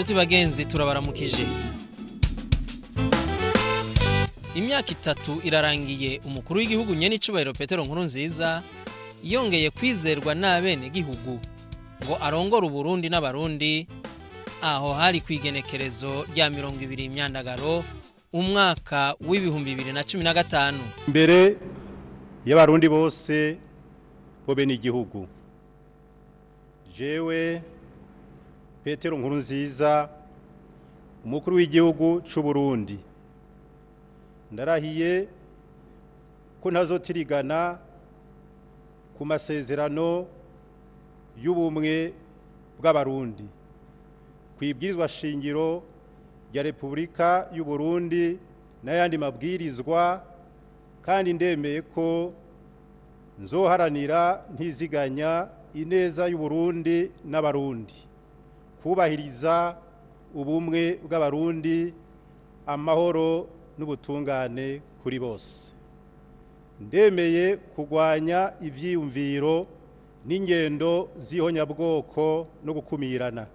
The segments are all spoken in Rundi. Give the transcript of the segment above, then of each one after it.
Inshuti bagenzi, turabaramukije. Imyaka 3 irarangiye umukuru w'igihugu nyenicubahiro Petero Nkurunziza yongeye kwizerwa n'abene gihugu ngo arongore Uburundi n'Abarundi, aho hari kwigenekerezo rya 20 Imyandagaro umwaka w'2015. Imbere y'Abarundi bose bo bene igihugu, jewe Petero Nkurunziza umukuru w'igihugu c'u Burundi ndarahiye ko ntazotirigana ku masezerano y'ubumwe bw'Abarundi, kwibwirizwa shingiro rya Republika y'u Burundi n'ayandi mabwirizwa, kandi ndemeye ko nzoharanira ntiziganya ineza y'u Burundi n'Abarundi, kubahiriza ubumwe bw'Abarundi, amahoro n'ubutungane kuri bose. Ndemeye kugwanya ivyiyumviro n'ingendo z'ihonyabwoko no gukumirana,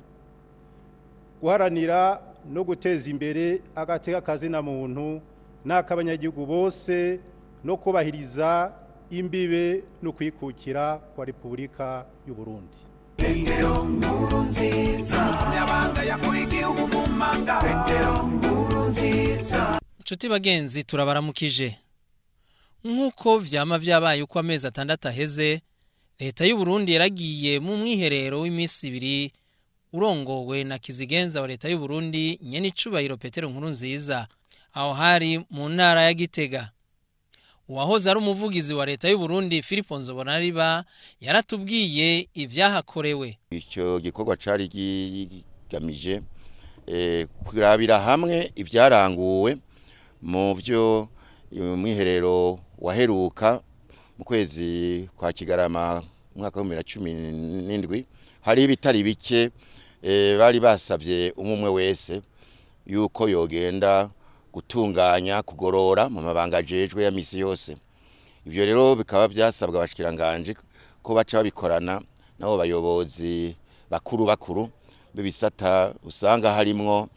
guharanira no guteza imbere agateka kazina muntu n'akabanyagihugu bose, no kubahiriza imbibe no kwikukira kwa Republika y'u Burundi. Petero Nkurunziza umunyabanga yakuye igihugu mu manga. Petero Nkurunziza. Inshuti bagenzi, turabaramukije. Nk'uko vyama vyabaye uko amezi 6 aheze, leta y'u Burundi yaragiye mu mwiherero w'imisi 2 urongowe na kizigenza wa leta y'u Burundi nyenicubahiro Petero Nkurunziza, aho hari mu ntara ya Gitega. Uwahoze ari umuvugizi wa leta y'u Burundi Filipo Nzobonariba yaratubwiye ivyahakorewe. Icyo gikorwa cari kigamije kurabira hamwe ivyaranguwe mu byo mwiherero waheruka mu kwezi kwa Kigarama umwaka wa 2017. Hari ibitari bike bari basavye umwe wese yuko yogenda gutunganya, kugorora mu mabanga ajejwe ya misi yose. Ivyo rero bikaba byasabwa abashikiranganje ko baca babikorana nabo bayobozi bakuru bakuru b'ibisata usanga harimwo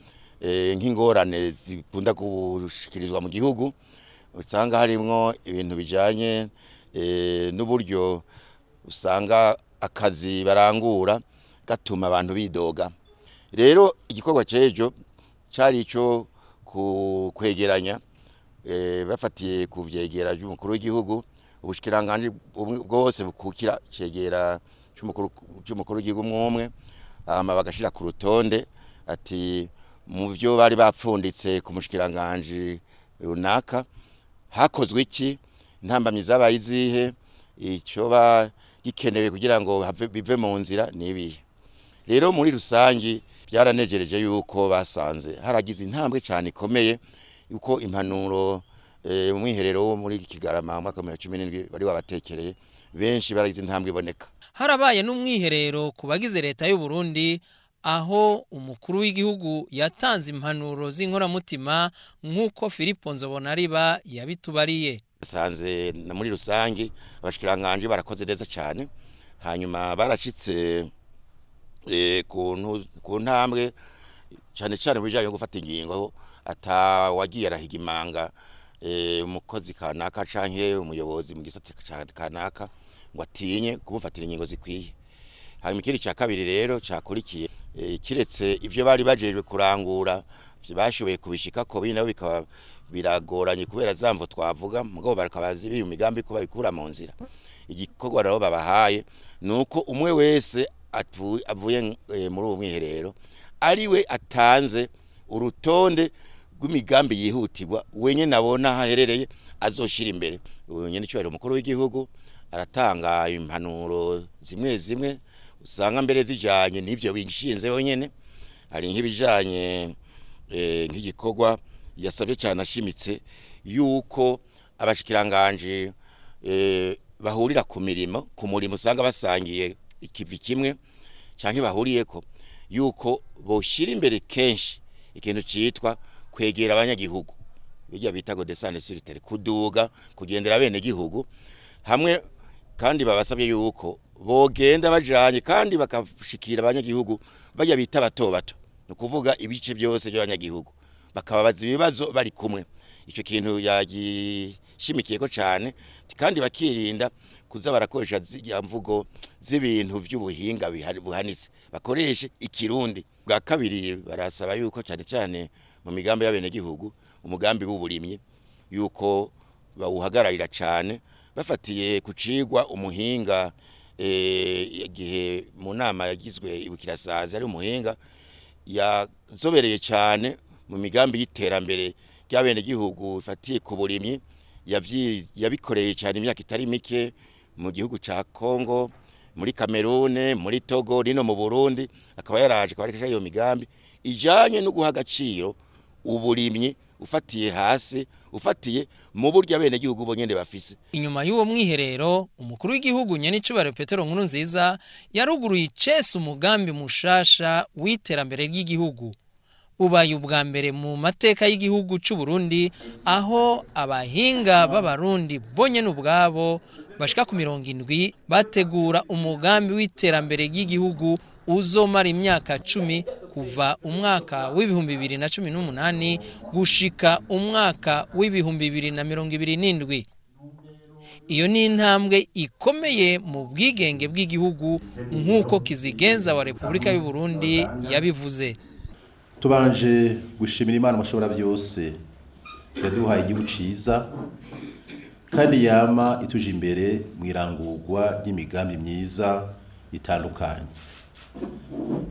nk'ingorane zikunda gushikirizwa mu gihugu, usanga harimwo ibintu bijanye n'uburyo usanga akazi barangura gatuma abantu bidoga. Rero igikorwa cejo cari ico kwegeranya bafatiye ku vyegera by'umukuru w'igihugu, ubushikiranganje bwose bukukira cegera cy'umukuru w'igihugu umwe, hama bagashira ku rutonde ati mu byo bari bapfunditse ku mushikiranganje runaka hakozwe iki, intambamyi zabaye izihe, icyo ba gikenewe kugira ngo bive mu nzira nibihe. Rero muri rusangi byaranejereje yuko basanze haragize intambwe cyane ikomeye, yuko impanuro umwiherero wo muri Kigarama mwaka wa 2017 bari wabatekereye benshi baragize intambwe iboneka. Harabaye n'umwiherero ku bagize leta y'u Burundi, aho umukuru w'igihugu yatanze impanuro z'inkoramutima nk'uko Filipo Nzobonariba yabitubariye. Basanze na muri rusangi abashikiranganje barakoze neza cyane, hanyuma barashitse ku ntambwe cyane cyane mu bijanye no gufata ingingo, atawagiye arahiga imanga umukozi kanaka canke umuyobozi mu gisata kanaka ngo atinye kumufatira ingingo zikwiye. Hanyuma ikindi ca kabiri rero cakurikiye, kiretse ivyo bari bajejwe kurangura bashoboye kubishika ko bindi nabo bikaba biragoranye kubera zamvo twavuga, mugabo barakabazi biri mu migambi ko babikura mu nzira. Igikorwa rero babahaye nuko umwe wese avuye muri uwo mwiherero ariwe atanze urutonde rw'imigambi yihutirwa wenye nabona haherereye azoshira imbere. Uyu cyubahiro umukuru w'igihugu aratanga impanuro zimwe zimwe usanga mbere zijanye n'ivyo binshinze wenyene. Hari nk'ibijanye nk'igikorwa yasabye cyane ashimitse yuko abashikiranganje bahurira ku mirimo, ku murimo usanga basangiye ikivi kimwe canke bahuriyeko, yuko boshira imbere kenshi ikintu citwa kwegera abanyagihugu, bijya bita go descendre sur terre, kuduga kugendera bene gihugu hamwe. Kandi babasabye yuko bogenda bajanye kandi bakashikira abanyagihugu bajya bita bato bato. Ni kuvuga ibice byose by'abanyagihugu bakababaza ibibazo bari kumwe. Ico kintu yagishimikiye ko cyane, kandi bakirinda kuza barakoresha zirya mvugo z'ibintu by'ubuhinga buhanitse, bakoreshe ikirundi. Bwa kabiri barasaba yuko cyane cyane mu migambi y'abenegihugu umugambi w'uburimyi yuko bawuhagararira cyane, bafatiye kucigwa umuhinga igihe mu nama yagizwe ibukirasaza ari umuhinga yazobereye cyane mu migambi y'iterambere ry'abenegihugu ifatiye ku burimyi, yabikoreye cyane imyaka itari mike mu gihugu ca Kongo, muri Cameroon, muri Togo, rino mu Burundi, akaba yaraje kwarekesha iyo migambi ijanye no guha agaciro uburimyi ufatiye hasi, ufatiye mu buryo abenegihugu bonyene bafise. Inyuma y'uwo mwiherero umukuru w'igihugu nyenicubahiro Petero Nkurunziza yaruguruye icese umugambi mushasha w'iterambere ry'igihugu. Ubaye ubwa mbere mu mateka y'igihugu c'u Burundi aho abahinga b'abarundi bonyene ubwabo bashika ku 70 bategura umugambi w'iterambere ry'igihugu uzomara imyaka 10 kuva umwaka w'ibihumbi 2018 gushika umwaka w'ibihumbi 2027. Iyo ni intambwe ikomeye mu bwigenge bw'igihugu nk'uko kizigenza wa Republika y'u Burundi yabivuze. Tubanje gushimira Imana mushobora byose yaduhaye igihugu ciza kandi yama ituje imbere mu irangurwa ry'imigambi myiza itandukanye.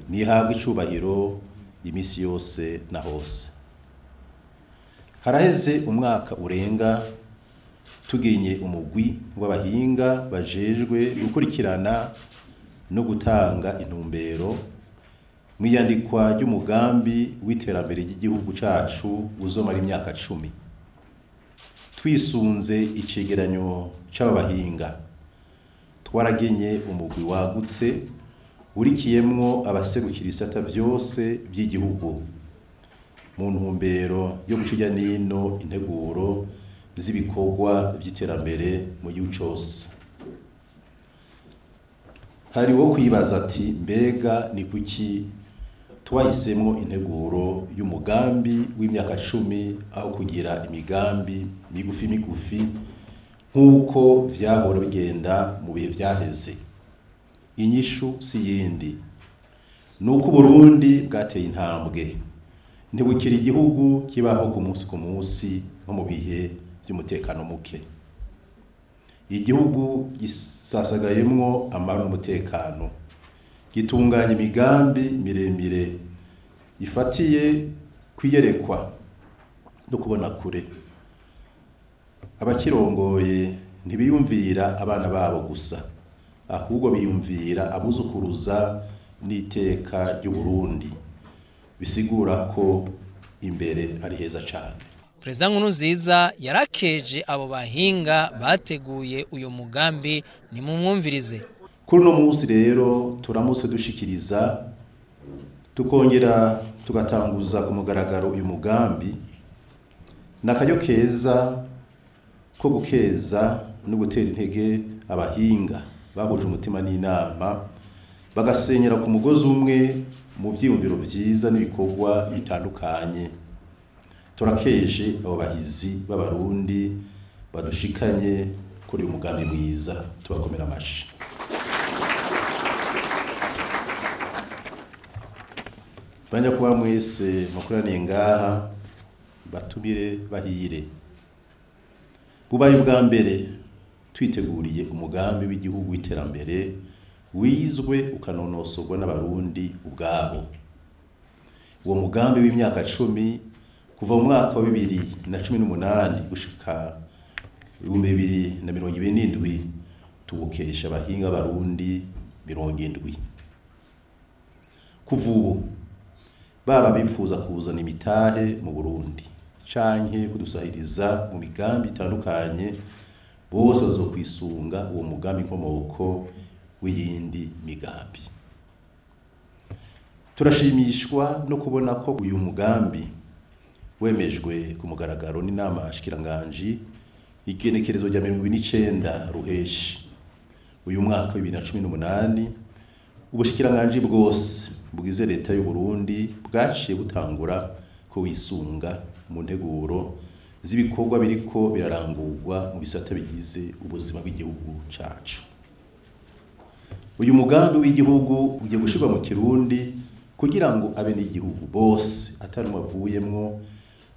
Nihabwe icubahiro imisi yose na hose. Haraheze umwaka urenga tugenye umugwi w'abahinga bajejwe gukurikirana no gutanga intumbero mwiyandikwa ry'umugambi w'iterambere ry'igihugu cacu uzomara imyaka 10. Twisunze icegeranyo c'abahinga twaragenye umugwi wagutse urikiyemwo abaserukira ibisata byose by'igihugu mu ntumbero yo guca nino integuro z'ibikorwa by'iterambere mu gihugu cose. Hari wo kwibaza ati mbega ni kuki twahisemwo integuro y'umugambi w'imyaka 10 aho kugira imigambi migufi migufi nk'uko vyahora bigenda mu bihe vyaheze. Inyishu si yindi nuko Burundi bwateye intambwe, ntibukira igihugu kibaho ku munsi ku munsi nko mu bihe by'umutekano muke. Igihugu gisasagayemwo amahoro n'umutekano, gitunganya imigambi miremire ifatiye kwiyerekwa no kubona kure. Abakirongoye ntibiyumvira abana babo gusa, ahubwo biyumvira abuzukuruza n'iteka ry'u Burundi, bisigura ko imbere ari heza cyane. Perezida Nkurunziza yarakeje abo bahinga bateguye uyu mugambi, nimumwumvirize. Kuri uno munsi rero turamutse dushikiriza tukongera tugatanguza ku mugaragaro uyu mugambi. Nakaryo keza ko gukeza no gutera intege abahinga bahuje umutima n'inama bagasenyera ku mugozi umwe mu vyiyumviro vyiza n'ibikorwa bitandukanye. Turakeje abo bahizi b'abarundi badushikanye kuri uyu mugambi mwiza, tubakomera amashi. Banyakuba mwese mukoraniye ngaha, batumire bahire. Bubaye ubwa mbere twiteguriye umugambi w'igihugu w'iterambere wizwe ukanonosorwa n'abarundi ubwabo. Uwo mugambi w'imyaka 10 kuva mu mwaka wa 2018 gushika 2027 tubukesha abahinga barundi 70. Kuva ubu baba bifuza kuzana imitahe mu Burundi canke kudusahiriza mu migambi itandukanye, bose bazokwisunga uwo mugambi nkomoko w'iyindi migambi. Turashimishwa no kubona ko uyu mugambi wemejwe ku mugaragaro n'inama shikiranganji igenekerezo rya 29 Ruheshi uyu mwaka wa 2018, Ubushikiranganji bwose bugize leta y'u Burundi bwaciye butangura kuwisunga mu nteguro z'ibikorwa biriko birarangurwa mu bisata bigize ubuzima bw'igihugu cacu. Uyu mugambi w'igihugu ugiye gushirwa mu Kirundi kugira ngo abenegihugu bose atari bavuyemwo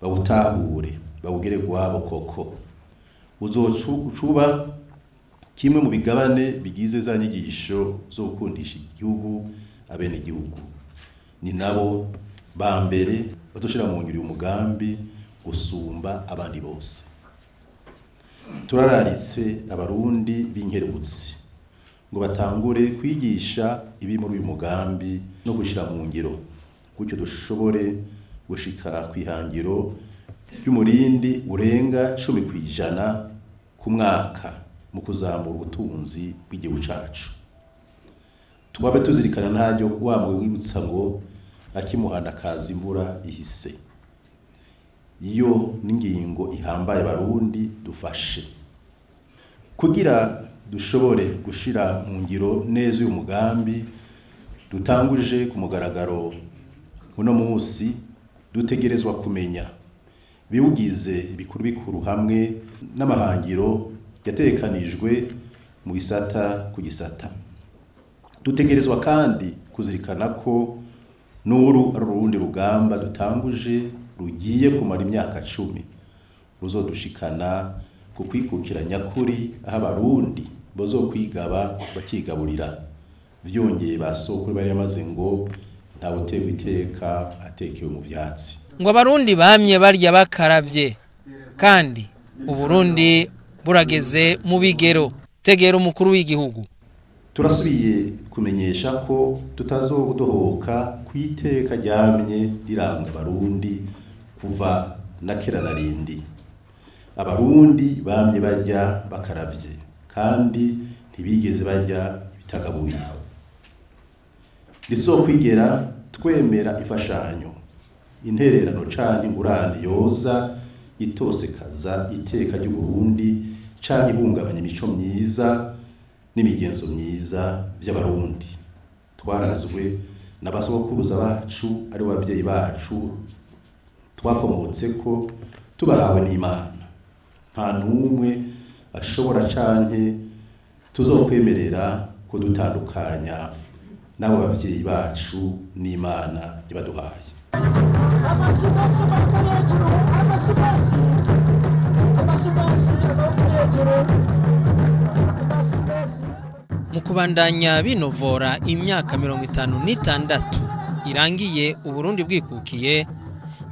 bawutahure, bawugere gwabo koko. Uzocuba kimwe mu bigabane bigize za nyigisho zo gukundisha igihugu abenegihugu. Ni nabo ba mbere bazoshira mu ngiro uyu mugambi gusumba abandi bose. Turararitse abarundi b'inkerebutsi ngo batangure kwigisha ibi muri uyu mugambi no gushira mu ngiro, gutyo dushobore gushika kwihangiro ry'umurindi urenga 10% ku mwaka mu kuzamura ubutunzi bw'igihugu cacu. Twabe tuzirikana ntaryo wa mwibutsa ngo akimuhana kaza imvura ihise. Iyo n'ingingo ihambaye abarundi dufashe kugira dushobore gushira mu ngiro neza uyu mugambi dutanguje ku mugaragaro uno munsi. Dutegerezwa kumenya biwugize ibikuru bikuru hamwe n'amahangiro yatekanijwe mu bisata ku gisata. Dutegerezwa kandi kuzirikana ko n'uru ari urundi rugamba dutanguje rugiye kumara imyaka 10 ruzodushikana ku kwikukira nyakuri, aho abarundi bazokwigaba bakigaburira. Vyongeye basokuru bari yamaze ngo nta utewe iteka atekewe mu vyatsi. Ngo abarundi bamye barya bakaravye, kandi uburundi burageze mu bigero. Tegera umukuru w'igihugu. Turasubiye kumenyesha ko tutazodohoka kwiteka ryamye riranga abarundi kuva na kera na rindi. Abarundi bamye barya bakaravye kandi ntibigeze barya ibitagabuye. Ntituzokwigera twemera imfashanyo, intererano canke ingurane yoza itosekaza iteka ry'Uburundi canke ihungabanya imico myiza n'imigenzo myiza by'abarundi. Twarazwe n'abasogokuruza bacu ari abavyeyi bacu twakomotse ko tubahawe n'Imana. Nta n'umwe ashobora canke tuzokwemerera kudutandukanya n'abo bavyeyi bacu n'Imana yabaduhaye. Mu kubandanya binovora imyaka 56 irangiye Uburundi bwikukiye,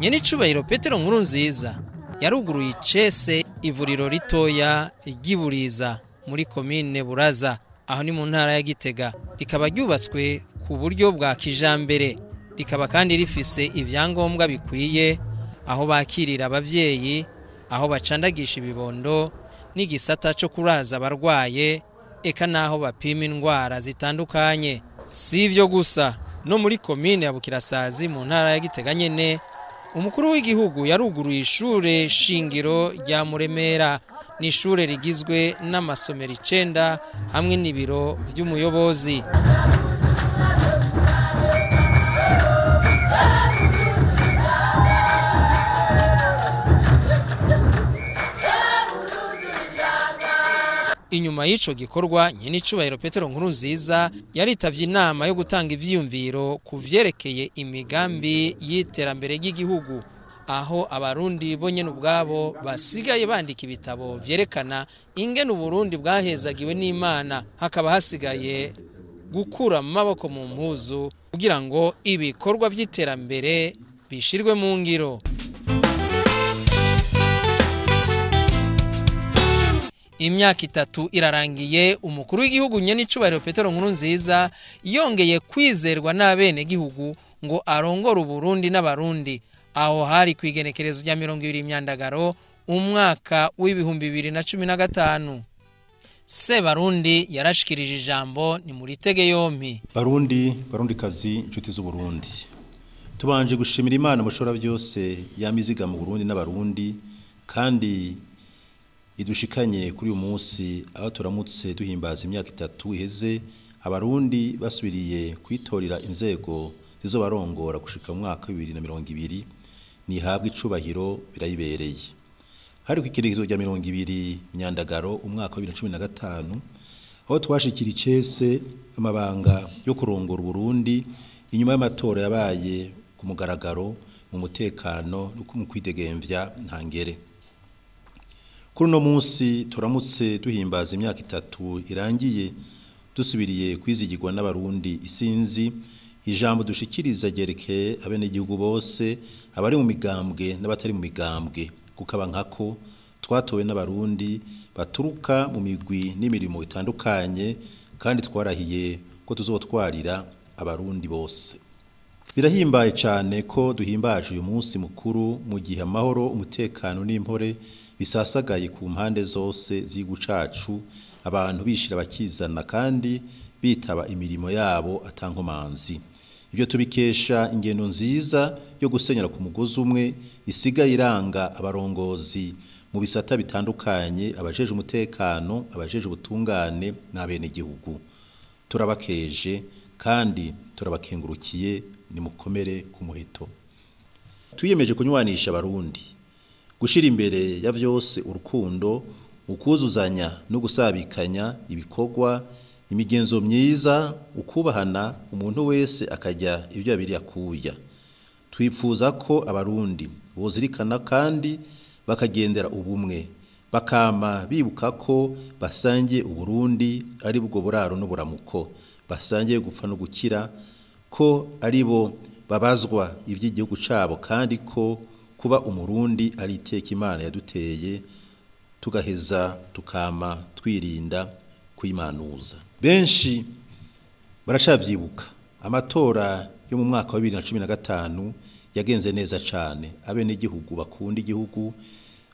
nyenicubahiro Petero Nkurunziza yaruguruye icese ivuriro ritoya ry'Iburiza muri komine Buraza, aho ni mu ntara ya Gitega, rikaba ryubatswe ku buryo bwa kijambere, rikaba kandi rifise ibyangombwa bikwiye, aho bakirira abavyeyi, aho bacandagisha ibibondo, n'igisata cyo kuraza abarwaye, eka naho bapima indwara zitandukanye. Si ibyo gusa, no muri komine ya Bukirasazi mu ntara ya Gitega nyene, umukuru w'igihugu yaruguruye ishure shingiro rya Muremera. Ni ishure rigizwe n'amasomero 9 hamwe n'ibiro vy'umuyobozi. Inyuma y'ico gikorwa, nyenicubahiro Petero Nkurunziza yaritavye inama yo gutanga ivyiyumviro ku vyerekeye imigambi y'iterambere ry'igihugu, aho abarundi bo nyene ubwabo basigaye bandika ibitabo vyerekana ingene Uburundi bwahezagiwe n'Imana, hakaba hasigaye gukura amaboko mu mpuzu kugira ngo ibikorwa vy'iterambere bishirwe mu ngiro. Imyaka 3 irarangiye umukuru w'igihugu nyenicubahiro Petero Nkurunziza yongeye kwizerwa n'abenegihugu ngo arongore Uburundi n'abarundi, aho hari kwigenekerezo rya 20 Myandagaro umwaka w'2015. Sebarundi yarashikirije ijambo, ni muri tege yompi. Barundi, barundikazi, inshuti z'Uburundi, tubanje gushimira Imana mushora byose yamiziga mu Burundi n'abarundi, kandi idushikanye kuri uyu munsi aho turamutse duhimbaza imyaka 3 iheze abarundi basubiriye kwitorera inzego zizobarongora gushika mu mwaka wa 2020 nihabwa icubahiro birayibereye. Hari ku igenekerezo rya 20 Myandagaro umwaka wa 2015 aho twashikira icese amabanga yo kurongora Burundi inyuma y'amatora yabaye ku mugaragaro mu mutekano no mu kwidegemvya ntangere. Kuri uno munsi turamutse duhimbaza imyaka 3 irangiye dusubiriye kwizigirwa n'abarundi isinzi. Ijambo dushikiriza ryerekeye abenegihugu bose abari mu migambwe n'abatari mu migambwe, kukaba nkako twatowe n'abarundi baturuka mu migwi n'imirimo itandukanye kandi twarahiye ko tuzotwarira abarundi bose. Birahimbaye cyane ko duhimbaje uyu munsi mukuru mu gihe amahoro, umutekano n'impore bisasagaye ku mpande zose z'igihugu cacu, abantu bishira bakizana kandi bitaba imirimo yabo atankomanzi. Ibyo tubikesha ingendo nziza yo gusenyera ku mugozi umwe isigaye iranga abarongozi mu bisata bitandukanye, abajeje umutekano, abajeje ubutungane n'abenegihugu. Turabakeje kandi turabakengurukiye, nimukomere ku muheto. Twiyemeje kunywanisha abarundi, gushira imbere ya vyose urukundo, ukuzuzanya no gusabikanya ibikorwa, imigenzo myiza, ukubahana, umuntu wese akajya ibyo abiri akuya. Twifuza ko abarundi bozirikana kandi bakagendera ubumwe, bakama bibuka ko basangiye Uburundi ari bwo buraro n'uburamuko, basangiye gupfa no gukira, ko ari bo babazwa iby'igihugu cabo kandi ko kuba umurundi ari iteka Imana yaduteye, tugaheza tukama twirinda kuyimanuza. Benshi baracavyibuka amatora yo mu mwaka wa 2015 yagenze neza cyane. Abenegihugu bakunda igihugu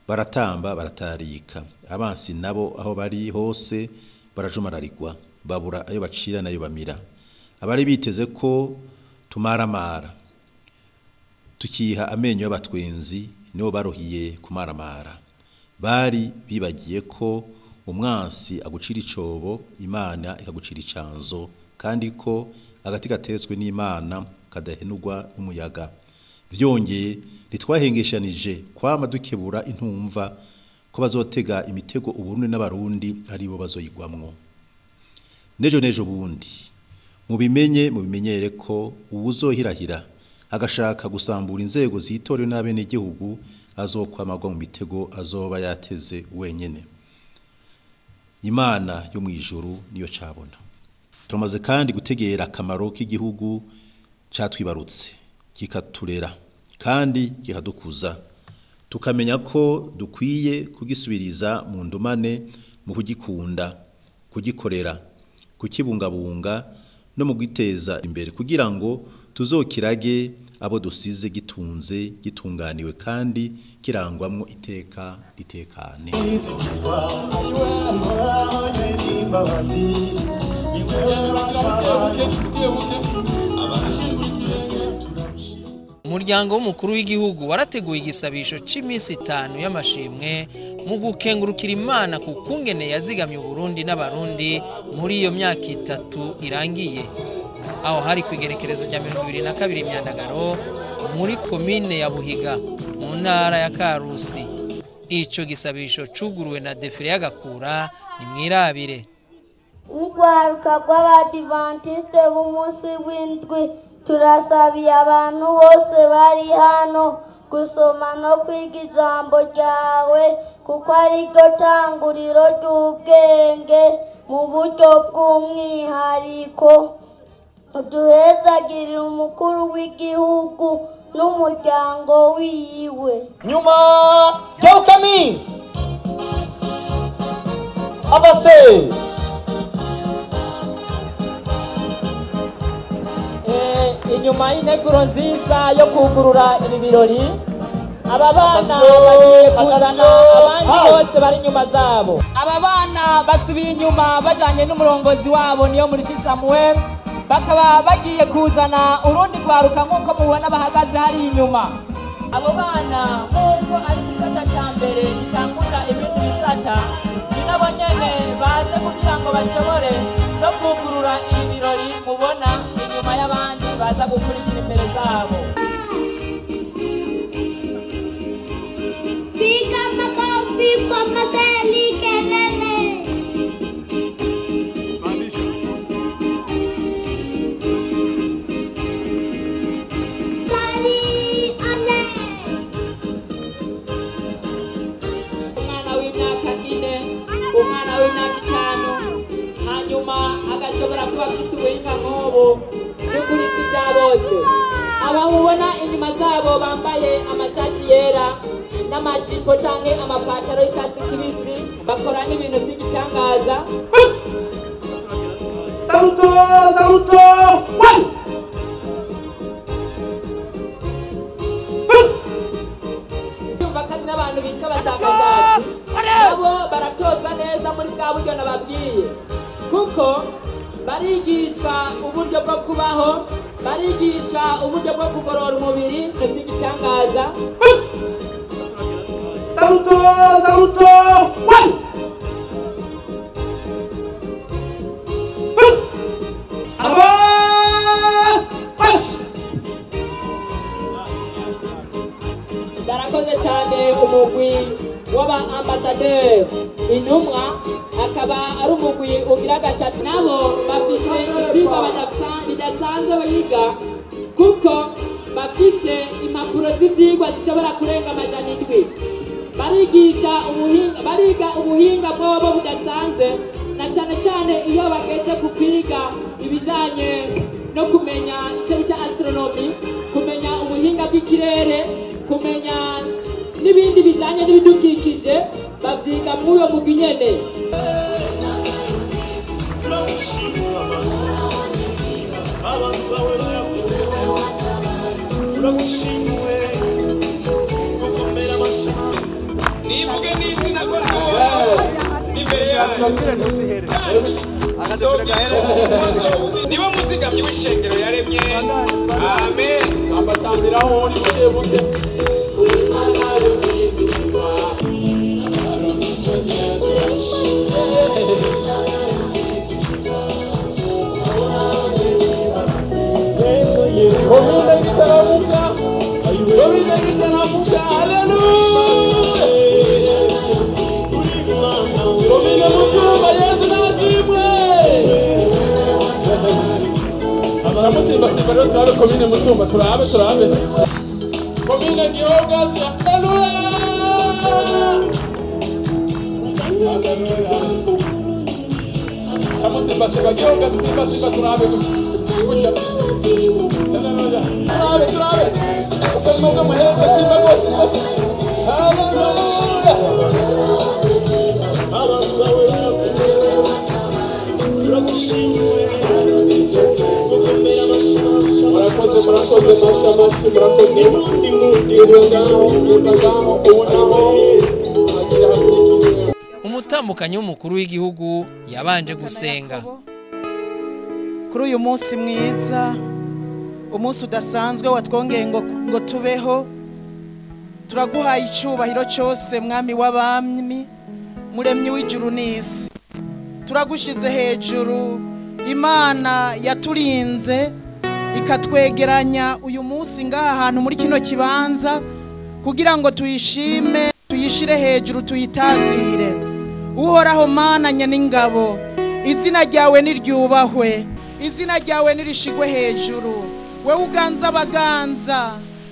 baratamba baratarika, abansi nabo aho bari hose barajumararigwa, babura ayo bacira nayo bamira. Abari biteze ko tumaramara tukiha amenyo y'abatwenzi nibo baruhiye kumaramara. Bari bibagiye ko umwansi agucira icobo, Imana ikagucira icanzo, kandi ko agati gateretswe n'Imana kadahenurwa n'umuyaga. Vyongeye ntitwahengeshanije kwama dukebura intumva ko bazotega imitego Uburundi n'abarundi aribo bazoyigwamwo. Nejo nejo bundi mubimenye mubimenyere ko uwuzohirahira agashaka gusambura inzego zitorewe n'abenegihugu azokwamagwa mu mitego azoba yateze wenyene. Imana yo mwijuru niyo cabona. Turamaze kandi gutegera akamaro k'igihugu catwibarutse, kikaturera kandi kikadukuza, tukamenya ko dukwiye kugisubiriza mu ndumane mu kugikunda, kugikorera, kukibungabunga no mu guteza imbere kugira ngo tuzokirage abo dusize gitunze, gitunganiwe kandi kirangwamwo iteka ritekane. Umuryango w'umukuru w'igihugu warateguye igisabisho c'imisi 5 y'amashimwe mu gukengurukira Imana ku kungene yazigamye Uburundi n'abarundi muri iyo myaka 3 irangiye. Aho hari ku igenekerezo rya 2022 Myandagaro muri komine ya Buhiga mu ntara ya Karusi. Ico gisabisho cuguruwe na Defire Gakura, ni mwirabire. Urwaruka rw'abadivantiste b'umunsi w'indwi turasabiye abantu bose bari hano gusoma no kwiga ijambo ryawe, kuko ariryo tanguriro ry'ubwenge mu buryo bw'umwihariko. Uduhezagirire umukuru w'igihugu n'umuryango wiwe. Nyuma y'ukamisi abase inyuma y'integuro nziza yo kugurura ibi birori, aba bana bagiye kuzana abandi bose bari inyuma zabo. Aba bana basubiye inyuma bajanye n'umurongozi wabo niyo muri Samuel, bakaba bagiye kuzana urundi kwaruka nk'uko mubona bahagaze hari inyuma. Abo bana nk'uko ari igisata ca mbere gitangura ibindi bisata, ni nabo nyene baje kugira ngo bashobore no kugurura iyi gukurikira imbere zabo. Piga makofi kwa Maseli kelele. Sali ane. Umwana w'imyaka 4, umwana w'imyaka 5, hanyuma agashobora kuba afise ubuhinga nk'ubu by'ukuri si bya bose. Aba mubona inyuma zabo bambaye amashati yera n'amajipo canke amapataro y'icatsi kibisi, bakora n'ibintu by'igitangaza. Saluto, saluto, one. Yumva kandi n'abantu bitwa abashakashatsi nabo baratozwa neza muri bwa buryo nababwiye, kuko barigishwa uburyo bwo kubaho, barigishwa uburyo bwo kugorora umubiri by'igitangaza. Saluto, saluto, one. Barakoze cyane umugwi w'aba ambassadeur intumwa, akaba ari umugwi ugira gatatu. Nabo bafise ivyigwa bidasanzwe biga, kuko bafise impapuro z'ivyigwa zishobora kurenga 700. Barigisha ubuhinga, bariga ubuhinga bwobo budasanzwe, na cyane cyane iyo bageze ku kwiga ibijanye no kumenya icyo bita astronomy, kumenya ubuhinga bw'ikirere, kumenya n'ibindi bijanye n'ibidukikije, bavyiga muri uyo mugwi nyene. Nivuge n'izina ko imbere yanyu kandi niba muzigamye w'ishengero yaremye. Amen. Abatambiraho uri buke. Komine Gitaramuka, Komine Gitaramuka, haleluya. Komine Mutumba, Yesu n'abashimwe. Abamusimba simba rero turabe Komine Mutumba, turabe turabe. Komine Gihogazi, haleluya. Amusimba simba Gihogazi, simba simba turabe gutya. Haleluya. Turabe turabe. Uko mwuga muhereza simba rwose rwose. Haleluya. Murakoze murakoze, masha mashi murakoze. Ngeza ngaho, ngeza ngaho, ubu naho hagira hakurikira. Umutambukanyi w'umukuru w'igihugu yabanje gusenga. Kuri uyu munsi mwiza, umunsi udasanzwe watwongeye ngo tubeho, turaguhaye icyubahiro cyose mwami w'abami, muremyi w'ijuru n'isi. Turagushize hejuru, Imana yaturinze ikatwegeranya uyu munsi ngaha hantu muri kino kibanza kugira ngo tuyishime, tuyishire hejuru, tuyitazire. Uhoraho Mana nyen'ingabo, izina ryawe niryubahwe, izina ryawe nirishigwe hejuru. Wewe uganza abaganza,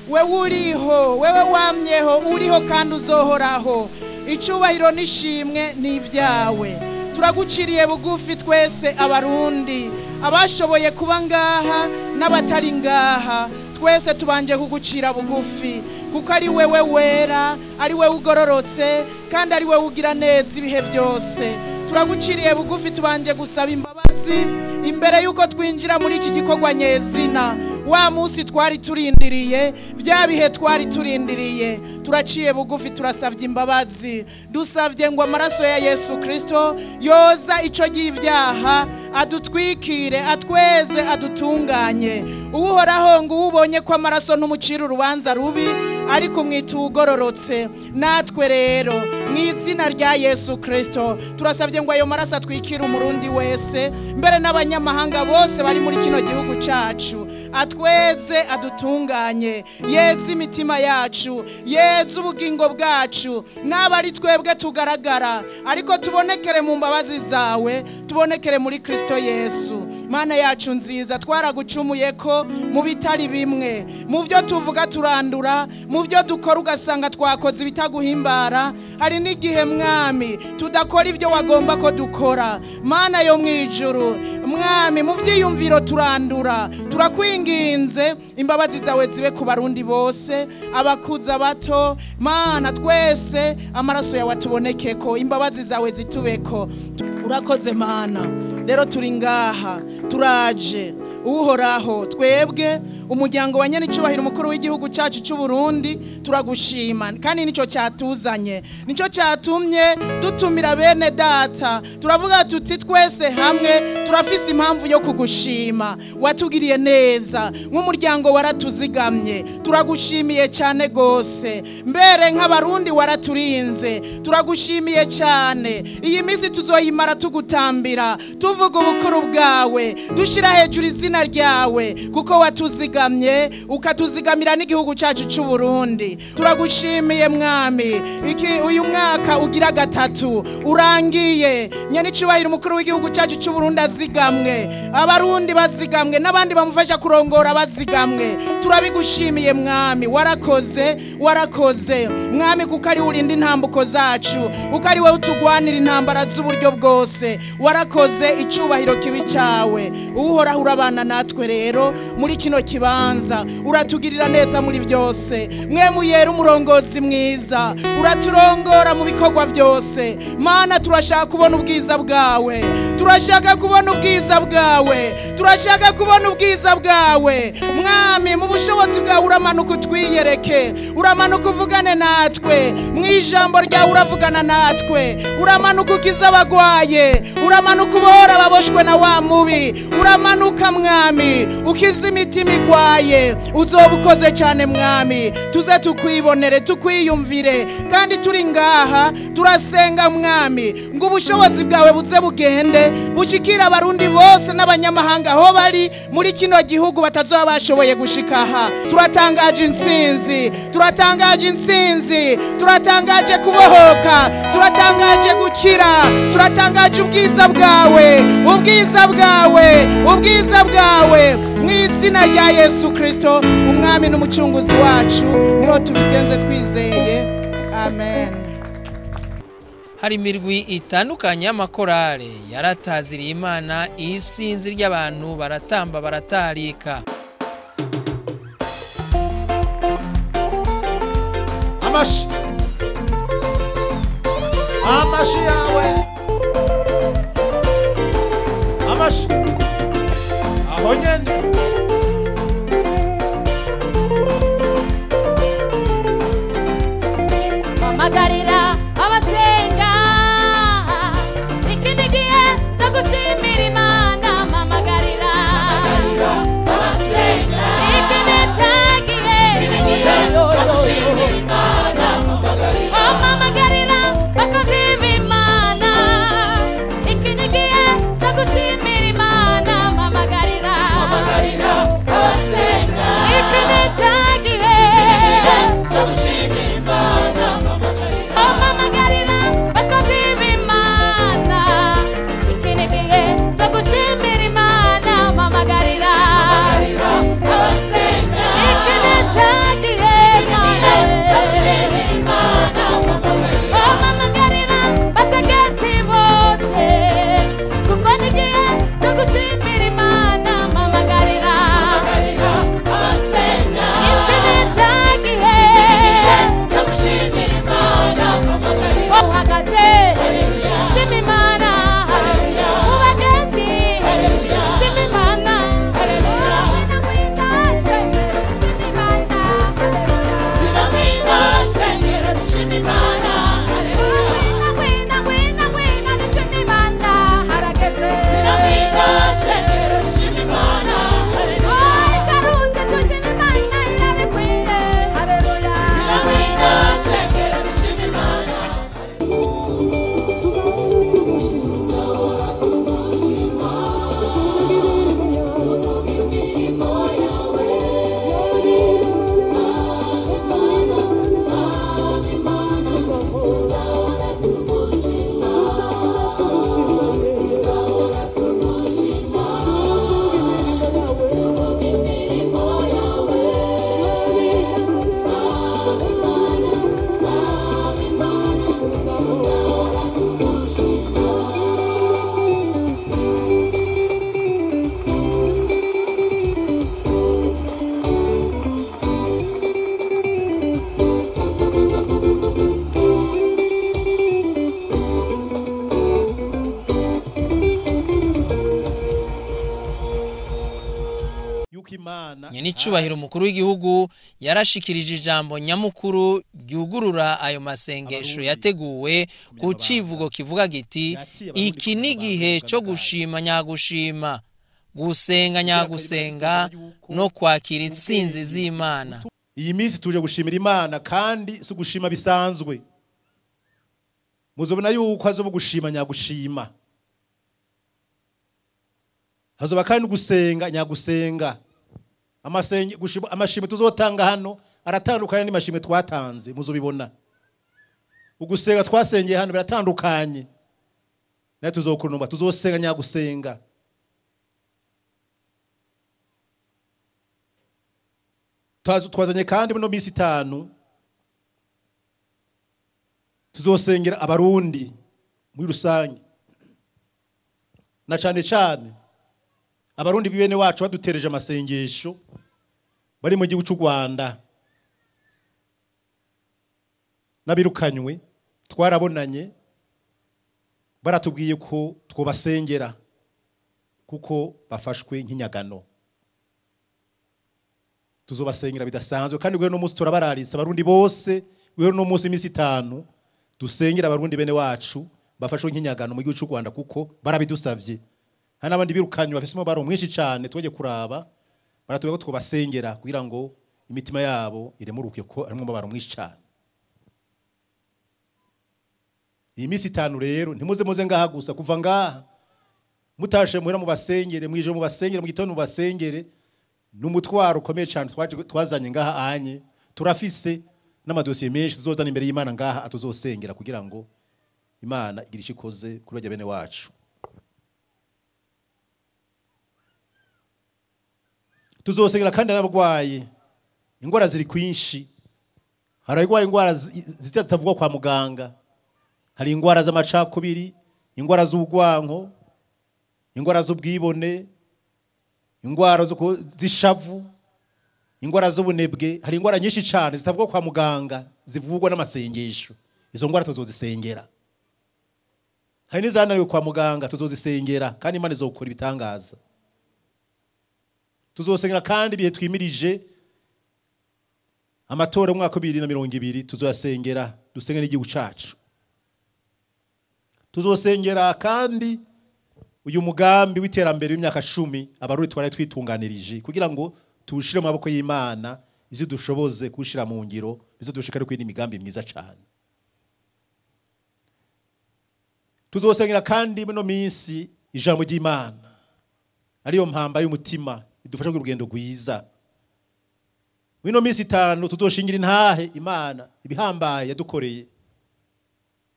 wewe uriho, wewe wamyeho, uriho kandi uzohoraho. Icyubahiro n'ishimwe ni ibyawe. Turaguciriye bugufi twese abarundi, abashoboye kuba ngaha n'abatari ngaha, twese tubanje kugucira bugufi, kuko ari wewe wera, ari wewe ugororotse, kandi ari wewe ugira neza ibihe byose. Turaguciriye bugufi tubanje gusaba imbabazi imbere yuko twinjira muri iki gikorwa nyezina. Wa munsi twari turindiriye, bya bihe twari turindiriye, turaciye bugufi turasavye imbabazi. Dusavye ngo amaraso ya Yesu Kristo yoza ico gibyaha, adutwikire, atweze, adutunganye. Uhoraho ngo ubonye ko amaraso ntumucira urubanza rubi, ariko mwitugororotse. Natwe rero mu izina rya Yesu Kristo turasavye ngo ayo maraso atwikire umurundi wese, mbere n'abanyamahanga bose bari muri kino gihugu cacu. atweze adutunganye, yeze imitima yacu, yeze ubugingo bwacu. N'aba ari twebwe tugaragara, ariko tubonekere mu mbabazi zawe, tubonekere muri Kristo Yesu. Mana yacu nziza, twaragucumuye ko mu bitari bimwe, mu byo tuvuga turandura, mu byo dukora ugasanga twakoze ibitaguhimbara. Hari n'igihe mwami tudakora ibyo wagomba ko dukora. Mana yo mwijuru, mwami mu byiyumviro turandura. Turakwinginze imbabazi zawe zibe ku barundi bose, abakuza bato. Mana twese amaraso yawe atubonekeko, imbabazi zawe zitubeko. Urakoze Mana. Rero turi ngaha, turaje Uhoraho, twebwe umuryango wa nyenicubahiro umukuru w'igihugu cyacu cy'u Burundi turagushima, kandi nico cyatuzanye, nico cyatumye dutumira bene data. Turavuga tuti twese hamwe turafise impamvu yo kugushima, watugiriye neza nk'umuryango, waratuzigamye, turagushimiye cyane gose. Mbere nk'abarundi waraturinze, turagushimiye cyane. Iyi minsi tuzoyimara tugutambira, tuvuga ubukuru bwawe, dushira hejuru izina ryawe, kuko watuzigamye ukatuzigamira n'igihugu cyacu cy'u Burundi. Turagushimiye mwami, iki uyu mwaka ugira gatatu urangiye, nyenicubahiro umukuru w'igihugu cyacu cy'u Burundi azigamwe, abarundi bazigamwe, n'abandi bamufasha kurongora bazigamwe. Turabigushimiye mwami, warakoze, warakoze mwami, kuko ari urinda intambuko zacu, kuko ari wowe utugwanira intambara z'uburyo bwose. Warakoze, icyubahiro kibi cyawe. Uhoraho urabana natwe rero muri kino kibanza, uratugirira neza muri byose. Mwe muyera umurongozi mwiza, uraturongora mu bikorwa byose. Mana turashaka kubona ubwiza bwawe, turashaka kubona ubwiza bwawe, turashaka kubona ubwiza bwawe mwami. Mu bushobozi bwawe uramanuka utwiyereke, uramanuka uvugane natwe, mu ijambo ryawe uravugana natwe. Uramanuka ukiza abagwaye, uramanuka ubohora ababoshwe na wa mubi, uramanuka mwami ukiza imitima igwaye. Uzoba ukoze cyane mwami, tuze tukwibonere, tukwiyumvire. Kandi turi ngaha turasenga mwami ngo ubushobozi bwawe buze bugende bushikira abarundi bose n'abanyamahanga aho bari muri kino gihugu batazoba bashoboye gushika aha. Turatangaje intsinzi, turatangaje intsinzi, turatangaje kubohoka, turatangaje gukira, turatangaje ubwiza bwawe, ubwiza bwawe, ubwiza bwawe, mu izina rya Yesu Kristo umwami n'umucunguzi wacu, niho tubisenze twizeye, amen. Hari imirwi itandukanye y'amakorale yarataziriye Imana, isinzi ry'abantu baratamba baratarika. Amashi, amashi yawe, amashi aho nyene. Amagarira abasenga, ikindi gihe cyo gushimira Imana. Amagarira abasenga, ikindi gihe cyo gushimira Imana. Amagarira abakozi b'Imana, ikindi gihe cyo gushimira Imana. Amagarira abasenga, ikindi gihe cyo gushimira Imana. Nyenicubahiro umukuru w'igihugu yarashikirije ijambo nyamukuru ryugurura ayo masengesho yateguwe ku civugo kivuga giti: iki ni igihe cyo gushima nyagushima, gusenga nyagusenga no kwakira intsinzi z'Imana. Iyi minsi tuje gushimira Imana, kandi si ugushima bisanzwe. Muzobona yuko hazoba gushima nyagushima, hazoba kandi gusenga nyagusenga. Amashimwe tuzotanga hano aratandukanye n'amashimwe twatanze, muzobibona. Ugusenga twasengeye hano biratandukanye, nayo tuzokurunumba, tuzosenga nyagusenga. Twazanye kandi muno minsi 5 tuzosengera abarundi muri rusange, na cane cane abarundi bibene wacu badutereje amasengesho bari mu gihugu cy'u Rwanda nabirukanywe. Twarabonanye, baratubwiye ko twobasengera kuko bafashwe nk'inyagano. Tuzobasengera bidasanzwe, kandi gwe no munsi turabararisa abarundi bose. Gwe no munsi imisi 5 dusengera abarundi bene wacu bafashwe nk'inyagano mu gihugu cy'u Rwanda kuko barabidusavye. Hari n'abandi birukanywe bafise umubaro mwinshi cyane, twaje kuraba baratubwiye ko twobasengera kugira ngo imitima yabo iremuruke ko ari umubaro mwinshi cyane. Iyi minsi 5 rero ntimuze muze ngaha gusa, kuva ngaha mutashe muhera mubasengere, mwijo mubasengere, mu gitondo mubasengere. Numutwaro ukomeye cyane twazanye ngaha anye. Turafise n'amadosiye menshi tuzozana imbere y'Imana ngaha atuzosengera kugira ngo Imana igire icyo ikoze kuri bajya bene wacu. Tuzosengera kandi n'abarwaye ingwara ziri kwinshi. Hari abarwaye ingwara zitavugwa kwa muganga, hari ingwara z'amacakubiri, ingwara z'ubwanko, ingwara z'ubwibone, ingwara z'ishavu, ingwara z'ubunebwe. Hari ingwara nyinshi cyane zitavugwa kwa muganga zivugwa n'amasengesho. Izo ngwara tuzozisengera. Hari n'izananiwe kwa muganga tuzozisengera, kandi Imana izokora ibitangaza. Tuzosengera kandi ibihe twimirije amatora umwaka 2020 tuzoyasengera, dusengera n'igihugu cacu. Tuzosengera kandi uyu mugambi w'iterambere w'imyaka 10 abarundi twari twitunganirije kugira ngo tuwushire mu maboko y'Imana, izidushoboze kuwushira mu ngiro, bizodushikare kuri imigambi myiza cyane. Tuzosengera kandi muno minsi ijambo ry'Imana ariyo mpamba y'umutima idufasha kurugendo rwiza. Mino minsi 5 tuzoshingira intahe Imana ibihambaye yadukoreye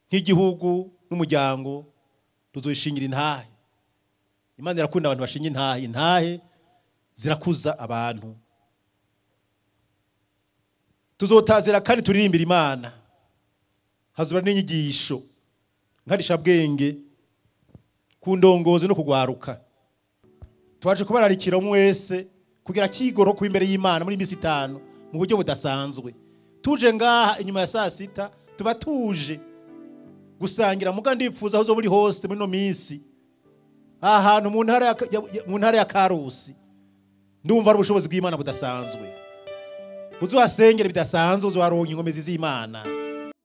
nk'igihugu n'umuryango. Tuzoshingira intahe. Imana irakunda abantu bashinga intahe. Intahe zirakuza abantu. Tuzotazira kandi turirimbira Imana, hazoba n'inyigisho nkarisha bwenge ku ndongozi no kugwaruka. Twaje kubararikira umwe wese kugira kigoro ku imbere y'Imana muri minsi 5 mu buryo budasanzwe. Tuje ngaha inyuma ya saa 6 tuba tuje gusangira, muga ndipfuza aho buri hose muri no minsi ahantu mu ntara ya Karusi. Ndumva ari ubushobozi bw'Imana budasanzwe. Uzuhasengera bidasanzwe, uzuharonka inkomezi z'Imana.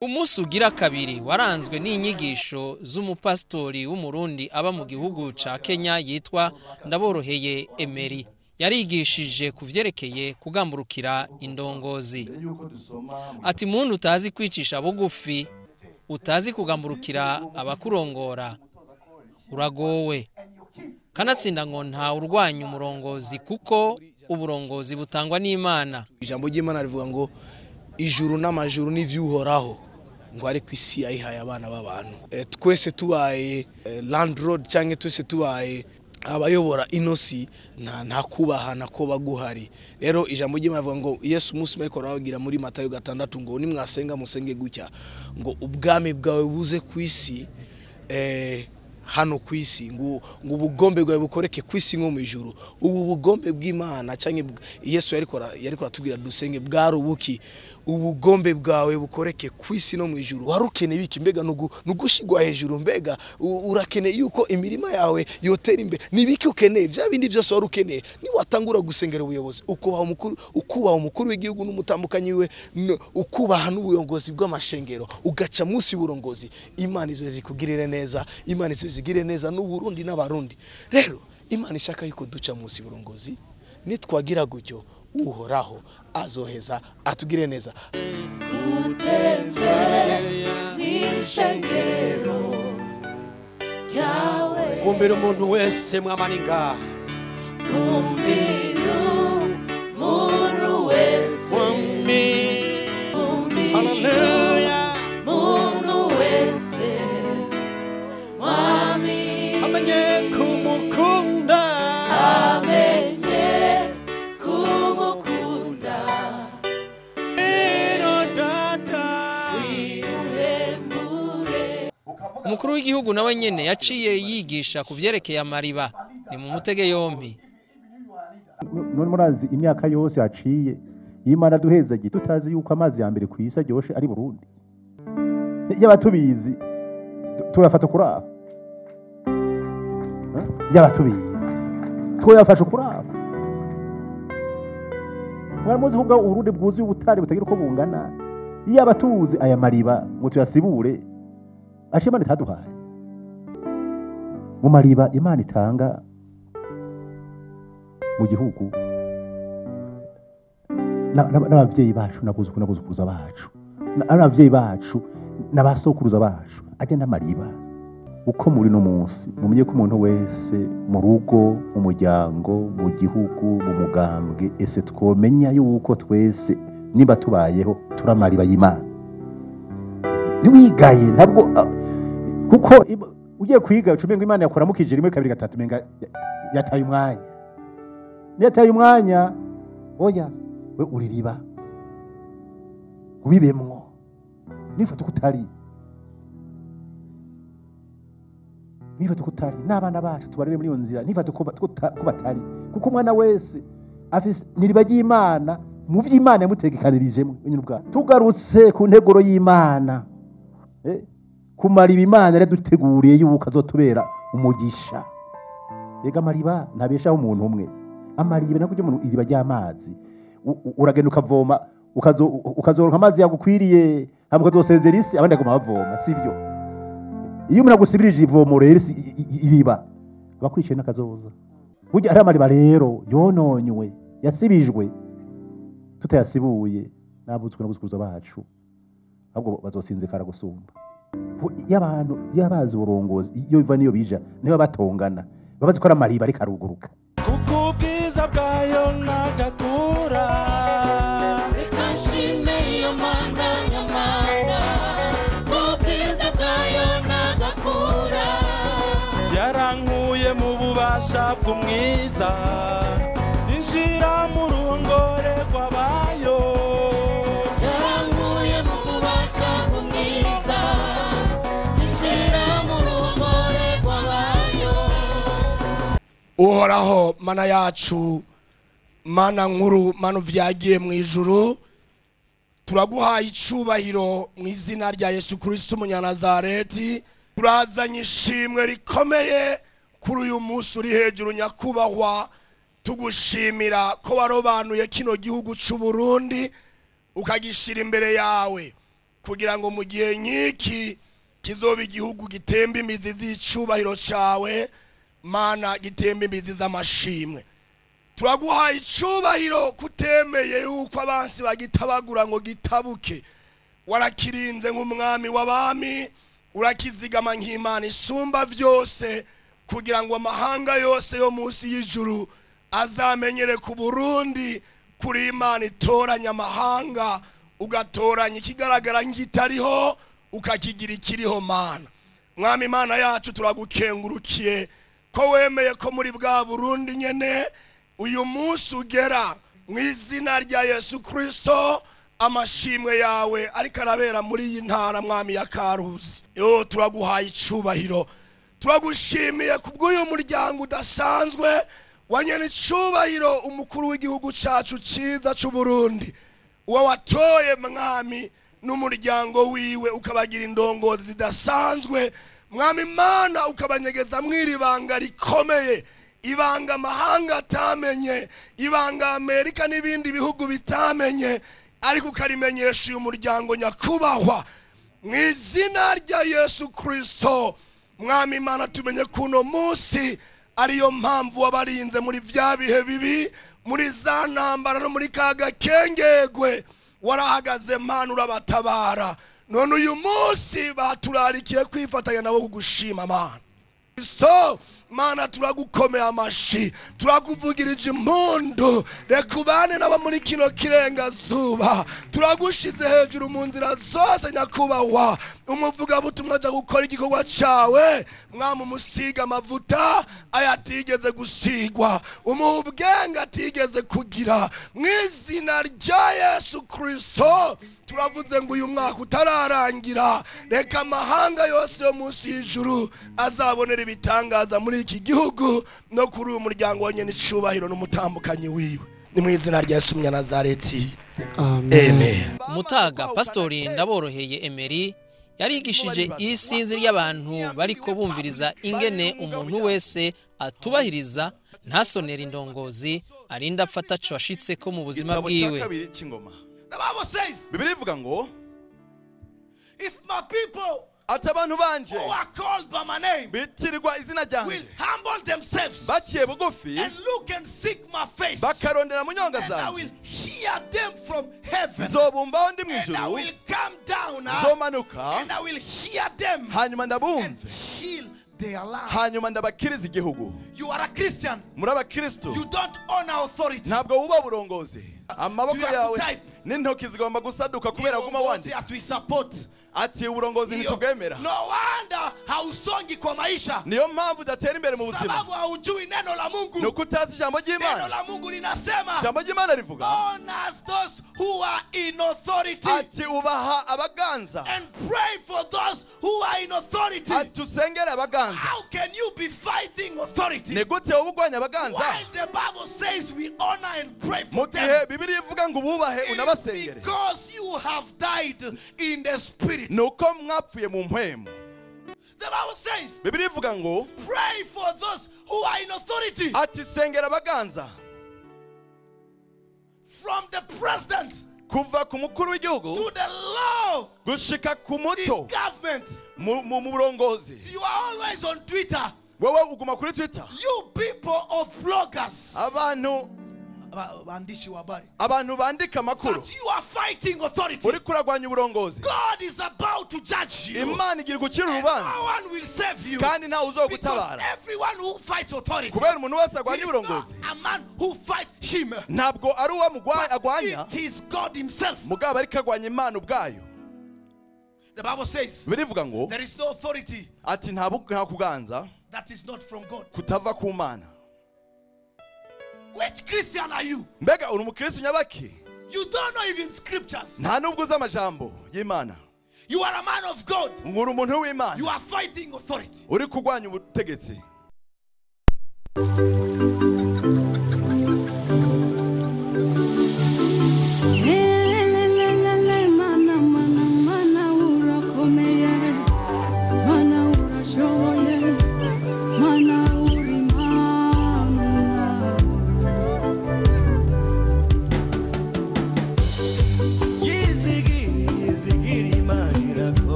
Umunsi ugira kabiri waranzwe n'inyigisho z'umupastori w'umurundi aba mu gihugu ca Kenya yitwa Ndaboroheye Emery. Yarigishije kuvyerekeye kugamburukira indongozi. Ati muntu utazi kwicisha bugufi, utazi kugamburukira abakurongora, uragowe. Kanatsinda ngo nta urwanya umurongozi kuko uburongozi butangwa n'Imana. Ijambo ry'Imana rivuga ngo ijuru n'amajuru n'ivyuhoraho, ngo ariko isi yayihaye abana b'abantu. Twese tubaye landlord cyangwa twese tubaye abayobora inosi, nta kubahana ko baguhari. Rero ijambo ry'Imana rivuga ngo Yesu umunsi umwe ariko arababwira muri Matayo 6 ngo nimwasenga musenge gutya, ngo ubwami bwawe buze ku isi, hano ku isi, ngo ubugombe bwawe bukoreke ku isi nko mu ijuru. Ubu bugombe bw'Imana cyangwa Yesu yariko aratubwira dusenge bwari ubuki? Ubugombe bwawe bukoreke ku isi no mu ijuru. Warukeneye iki? Mbega nugushigwa hejuru? Mbega urakeneye yuko imirima yawe yotera imbere? Nibiki ukeneye? Vya bindi byose warukeneye. Ni watangura gusengera ubuyobozi, ukubaha umukuru w'igihugu n'umutambukanyi we, ukubaha n'ubuyobozi bw'amashengero, ugaca munsi y'uburongozi. Imana izoze ikugirire neza, Imana izoze igirire neza n'Uburundi n'Abarundi. Rero Imana ishaka yuko duca munsi y'uburongozi. Nitwagira gutyo, Uhoraho azoheza atugire neza. Kumbira umuntu wese mwamani ngaha, kumbira umuntu wese, haleluya, umuntu wese mwami, amenye kumukunda, amenye kumukunda, Umukuru w'igihugu nawe nyene yaciye yigisha kuvyerekeye amariba. Ni mu mutege yompi. None murazi imyaka yose yaciye Imana duhezagiye tutazi yuko amazi ya mbere kwisa ryoshe ari Burundi. Yaba tubizi tuyafata kuraba. Yaba tubizi tuyafasha kuraba. Mwaramuzi kubwa Uburundi bwuzuye ubutare butagira uko bungana. Yaba tuzi aya mariba ngo tuyasibure aje Imana itaduhaye. Mu mariba Imana itanga mu gihugu n'abavyeyi bacu n'abuzukuruza bacu, n'abavyeyi bacu n'abasokuruza bacu, ajya n'amariba. Uko muri no munsi mumenye ko umuntu wese mu rugo, mu muryango, mu gihugu, mu mugambwe, ese twomenya yuko twese nimba tubayeho turamariba y'Imana. Ntiwigaye ntabwo, kuko ugiye kwiga ucumenga Imana yakuramukije rimwe kabiri gatatu, menga yataye umwanya. Yataye umwanya, oya we uririba ubibemwo, nifata uko utari, nifata uko utari, n'abana bacu tubarere muri iyo nzira, nifata uko batari, kuko umwana wese afise niriba ry'Imana mu vy'Imana yamutegekanirijemwe wenyine ubwayo. Tugarutse ku nteguro y'Imana, kumariba Imana yaraduteguriye yuko azotubera umugisha. Ega amariba ntabeshaho umuntu umwe. Amariba nako umuntu iriba ry'amazi, uragenda ukavoma, ukazoronka amazi yagukwiriye, hama ukazosezera isi abandi baguma bavoma, sivyo? Iyo umuntu agusibirije ivomo rero iriba abakwicaye n'akazoza. Burya ari amariba rero yononywe, yasibijwe, tutayasibuye n'abuzuku n'abuzukuruza bacu ahubwo bazosinzikara gusumba. Y'abantu yabazi uburongozi iyo biva niyo bija niba batongana babazi ko ari amariba ariko aruguruka. Kuko ubwiza bwayo nagakura, reka nshime iyo Mana nyamana, ubwiza bwayo nagakura, yarankuye mu bubasha bw'umwiza, injira mu ruhongore rw'abayo, yarankuye mu bubasha bw'umwiza, injira mu ruhongore rw'abayo. Uhoraho Mana yacu, Mana nkuru, Mana uvyagiye mu ijuru, turaguhaye icubahiro mu izina rya Yesu Kristo umunyanazareti. Turazanye ishimwe rikomeye kuri uyu munsi uri hejuru nyakubahwa, tugushimira ko warobanuye kino gihugu c'u Burundi ukagishira imbere yawe, kugira ngo mu gihe nk'iki kizoba igihugu gitemba imizi z'icubahiro cawe, Mana gitemba imizi z'amashimwe. Turaguhaye icubahiro kutemeye yuko abansi bagitabagura ngo gitabuke. Warakirinze nk'umwami w'abami, urakizigama nk'Imana isumba vyose, kugira ngo amahanga yose yo munsi y'ijuru azamenyere ku Burundi kuri Imana itoranya amahanga, ugatoranya ikigaragara nk'itariho ukakigira ikiriho. Mana Mwami Imana yacu, turagukengurukiye ko wemeye ko muri bwa Burundi nyene uyu munsi ugera mu izina rya Yesu Kristo, amashimwe yawe ariko arabera muri iyi ntara Mwami ya Karusi. Yo turaguhaye icubahiro, turagushimiye kubw'uyu muryango udasanzwe wa nyene icubahiro, umukuru w'igihugu cacu ciza c'u Burundi. Uwo watoye mwami n'umuryango wiwe ukabagira indongozi zidasanzwe, mwami Mana ukabanyegeza mw'iribanga rikomeye, ibanga amahanga atamenye, ibanga Amerika n'ibindi bihugu bitamenye, ariko ukarimenyesha uyu muryango nyakubahwa mu izina rya Yesu Kristo. Mwami Mana tumenye kuno munsi ariyo mpamvu wabarinze muri vya bihe bibi, muri za ntambara no muri kaga kengegwe, warahagaze Mana urabatabara. None uyu munsi baturarikiye kwifatanya nabo kugushima Mana. So Mana turagukomeye amashi, turakuvugirije impundu, reka ubane nabo muri kino kirengazuba, turagushize hejuru mu nzira zose nyakubahwa. Umuvugabutumwa aja gukora igikorwa cawe, mwami umusiga amavuta ayatigeze gusigwa, umuha ubwenge atigeze kugira, mu izina rya Yesu Kristo. Turavuze ngo uyu mwaka utararangira, reka amahanga yose yo munsi y'ijuru azabonera ibitangaza muri iki gihugu no kuri uyu muryango wa nyene icubahiro n'umutambukanyi wiwe, ni mu izina rya Yesu Munyanazareti, amen. Mutaga Pastori Ndaboroheye Emery yarigishije isinzi ry'abantu bariko bumviriza ingene umuntu wese atubahiriza ntasonera indongozi arinda apfa ataco ashitse ko mu buzima bwiwe. The Bible says, Bibiliya ivuga ngo, if my people ati abantu banje who are called by my name bitirirwa izina ryanje will humble themselves baciye bugufi and look and seek my face, bakarondera mu nyonga and I zanje, will hear them from heaven, nzobumvaho ndi mu and I ijuru, will come down nzomanuka and I will hear them hanyuma ndabumve and heal their land. Hanyuma ndabakiriza igihugu. You are a Christian. Muri abakristo. You don't honor authority. Ntabwo wuba burongozi. Amaboko yawe Type. n'intoki zigomba gusaduka kubera guma wandika. Atuisupport. Ati uburongozi ntitubwemera. No wonder hausongi kwa maisha. Niyo mpamvu udatera imbere mu buzima. Sababu haujui neno la Mungu. Nuko utazi ijambo ry'Imana. Neno la Mungu linasema, ijambo ry'Imana rivuga, honor those who are in authority. Ati ubaha abaganza. And pray for those who are in authority. Ati usengere abaganza. How can you be fighting authority? Ni gute wowe urwanya abaganza? While the Bible says we honor and pray for Mu them. gihe Bibiliya ivuga ngo ububahe It is unabasengere. because you have died in the spirit. Nuko mwapfuye mu mpwemu. The Bible says, Bibiliya ivuga ngo, pray for those who are in authority. Ati sengera abaganza. From the president kuva ku mukuru w'igihugu to the law gushika ku muto in government. Mu burongozi. You are always on Twitter. Wewe uguma kuri Twitter. You people of bloggers. Abantu waandishi wa habari. Abantu bandika amakuru. That you are fighting authority. Uri kuragwanya uburongozi. God is about to judge you. Imana igira gucira urubanza. No one will save you. Kandi ntawe uzogutabara. Because everyone who fights authority. Kubera umuntu wese agwanya is not uburongozi. a man who fights him. Ntabwo ari uwo agwanya. It is God himself. Mugabo ariko agwanya Imana ubwayo. The Bible says, Birivuga ngo, there is no authority ati nta kuganza that is not from God. Kutava ku Mana. Which Christian are you? Mbega uri umukristo nyabaki? You don't know even scriptures. Nta nubwo uzi amajambo y'Imana. You are a man of God. Uri umuntu w'Imana. You are fighting authority. Uri kurwanya ubutegetsi.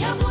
Yavuze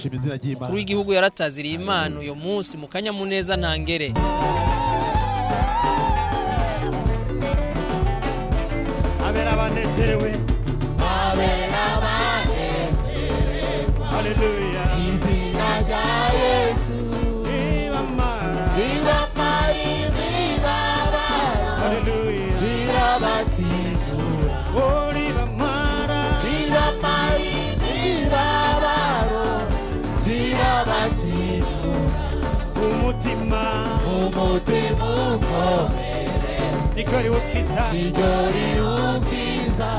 Turashima izina ry'Imana. Umukuru w'igihugu yarataziriye Imana uyo munsi mu kanyamuneza ntangere. Abera banezerewe, abera banezerewe, haleluya, izina rya Yesu ribamara, ribamara imibabaro, haleluya, rirabatikura, oh ribamara, ribamara imibabaro, rirabatikura, umutima, umutima ukomeretse, niko riwukiza, niryo riwukiza,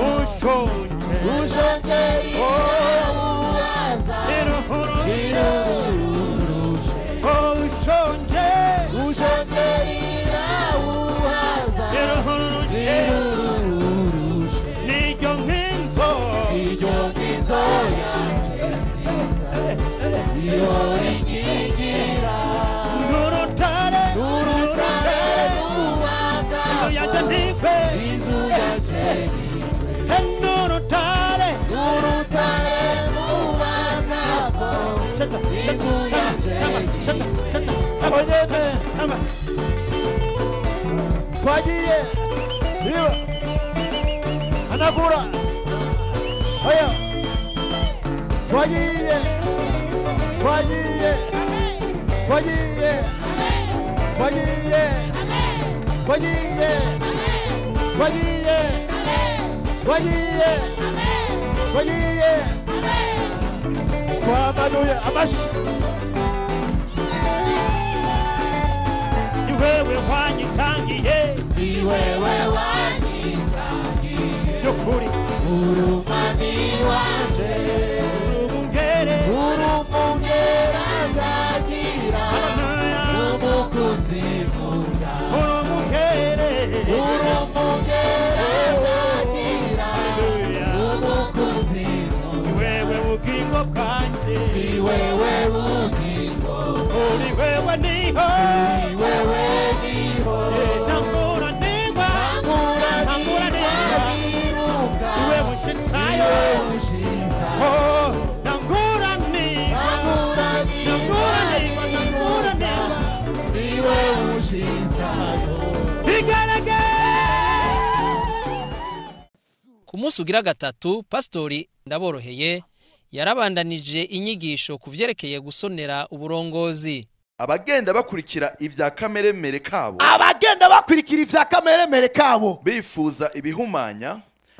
ushonje, ushonje rirawuhaza, rirururuje, oh ushonje, ushonje rirawuhaza, rirururuje, rirururuje, niryo nkinzo, niryo nkinzo yanje nziza, iyo inkingira, n'urutare, n'urutare rwubaka, inzu yanje ntigwe, inzu yanje ntigwe, n'urutare, n'urutare rwubakako, inzu yanje ntigwe. Abanyene twagiye siba anagura oya twagiye twagiye twagiye twagiye twagiye twagiye twagiye twagiye twamanuye amashi. Ni wewe wanyitangiye, ni wewe wanyitangiye, by'ukuri urumami wanje, urumungere, urumungere ndagira, umukunzi nkunda, urumungere, urumungere ndagira, umukunzi nkunda, ni wewe bugingo bwanjye, ni wewe bugingo, uri wewe niho, ni wewe niho, ntangura nigwa, ntangura ntangura nigwa, nigwa, ni wewe unshitsayo, ni wewe unshitsayo, oh ntangura nigwa, ntangura ntangura nigwa, ntangura nigwa, ni wewe unshitsayo, igaragara. Ku munsi ugira gatatu, Pastori Ndaboroheye yarabandanije inyigisho ku vyerekeye gusonera uburongozi. Abagenda bakurikira ivya kameremere kabo, abagenda bakurikira ivya kameremere kabo, bifuza ibihumanya,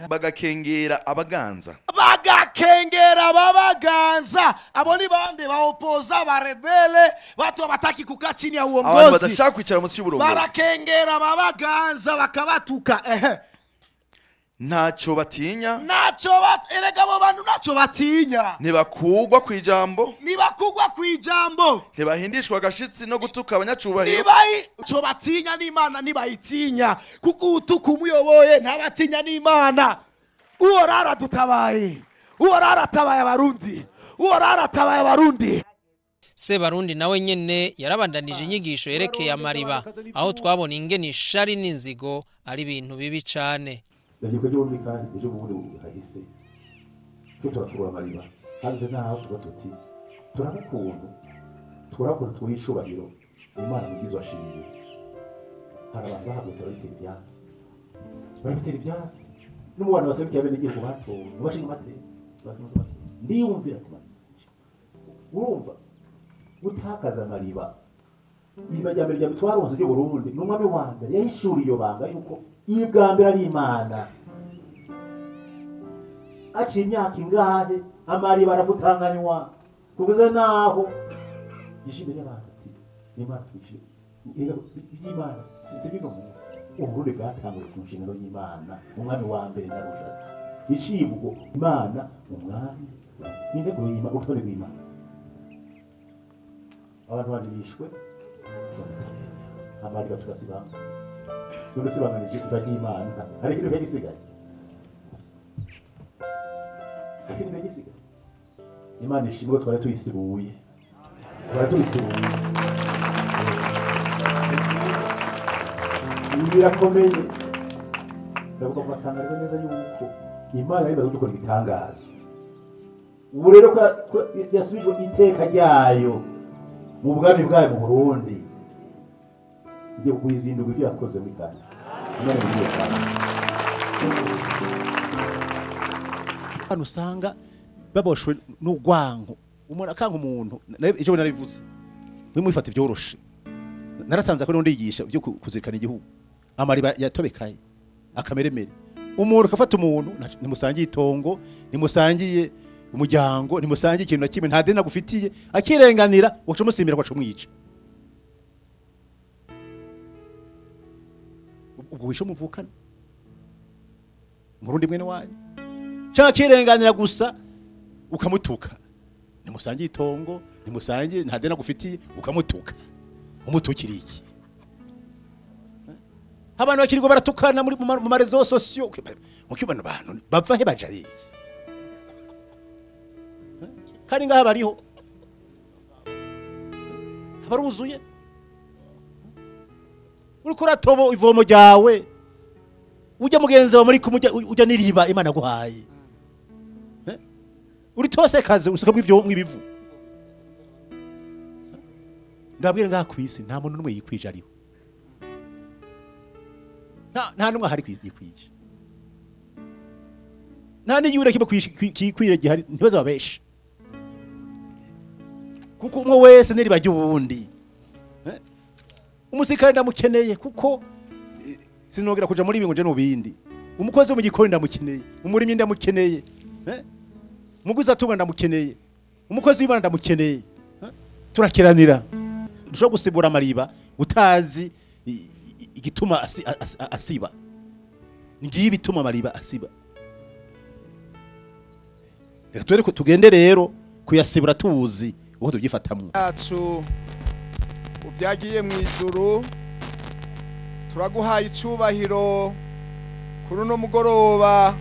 bagakengera abaganza, bagakengera babaganza. Abo ni bande? Baopoza, barebele, watu habataki kukaa chini ya abantu uongozi, badashaka kwicara munsi y'uburongozi, barakengera babaganza bakabatuka. Ehe, ntacyo batinya, naco erega abo bantu naco batinya, ntibakugwa ku ijambo, ntibakugwa ku ijambo, ntibahindishwa agashitsi no gutuka abanyacubahiro, nibayi batinya n'Imana ntibayitinya, kuko utuka umuyoboye ntabatinya n'Imana. Uhoraho aradutabaye, Uhoraho aratabaye abarundi, Uhoraho aratabaye abarundi. Sebarundi nawe nyene yarabandanije inyigisho yerekeye amariba, aho twabona ingene ishari n'inzigo ari ibintu bibi cane. Ndabyibuka ejo bundi, kandi ejo bundi hahise twe turafurura amariba hanze, naho tuba tuti turaba ukuntu turakora tuha icubahiro Imana mu bwizo ashingiro. Hari abantu bahagurutse barabitera ivyatsi, barabitera ivyatsi, n'umubano baserukiye abenegihugu batowe mubashinga amateka, bakinze amateka. Ndiyumvira ati urumva gutakaza amariba, amajyambere rya twaronse ry'u Burundi n'umwami wa mbere yahishuriye iyo banga yuko iyo bwa mbere ari Imana. Aciye imyaka ingahe amariba arafutanganywa kugeza naho yishimiye y'abantu ati Imana twishime iby'Imana si bino munsi. Uburundi bwatanguye ku nshingano y'Imana, umwami wa mbere narushatse icivugo Imana, umwami n'intego y'Imana, urutonde rw'Imana. Abantu bandi bishwe amariba turasibanga, none sibanganije iba ry'Imana, hari ikintu gisigaye, hari ikintu gisigaye. Imana ishimwe twari tuyisibuye, twari tuyisibuye. Ibi birakomeye, ndavuga kubatangariza neza yuko Imana yari imaze kudukora ibitangaza. Ubu rero ko yasubijwe iteka ryayo mu bwami bwayo mu Burundi, igiye kugwizinduka ibyo yakoze muri kahise. Imana igiye kandi hano usanga baboshwe n'urwango, umuntu akanga umuntu. Ejo narabivuze, mwe mwifata ibyoroshe. Naratanze ko ndigisha byo kuzirikana igihugu, amariba yatobekaye akameremere. Umuntu akafata umuntu, ntimusangiye itongo, ntimusangiye umuryango, ntimusangiye ikintu na kimwe, nta deni agufitiye, akirenganira ugaca umusimbira, ugaca umwica. Ubwo wishe muvukana Murundi mwene wanyu, cyangwa akirenganira gusa ukamutuka, ntimusangiye itongo, ntimusangiye, nta deni agufitiye, ukamutuka. Umutukira iki? Abantu bakirirwa baratukana muri mu marezo sosiyo, mukibona abantu bava he baja hehe? Kandi ngaha bariho abaruzuye. Uriko uratobo ivomo ryawe, ujya mugenzi wawe muri kumujya ujya n'iriba Imana guhaye, uri tose kaze usuka mw'ivyo mw'ibivu. Ndabwira ngaha kwisi nta muntu n'umwe yikwije ariho, nta n'umwe ahari yikwije, nta n'iyure kiba kikwire gihari, ntibaza babeshe, kuko umwe wese n'iriba ry'uwundi. Umusirikare ndamukeneye kuko sinogera kuja muri ibi ngo nje n'ubindi. Umukozi wo mu gikoni ndamukeneye, umurimyi ndamukeneye, umuguzi atunga ndamukeneye, umukozi w'Imana ndamukeneye. Turakiranira. Dushobora gusibura amariba utazi igituma asiba. Ngiye bituma amariba asiba. Reka twereke tugende rero kuyasibura tuzi uko tubyifatamwo. Yacu uvyagiye mu ijuru, turaguhaye icubahiro kuri uno mugoroba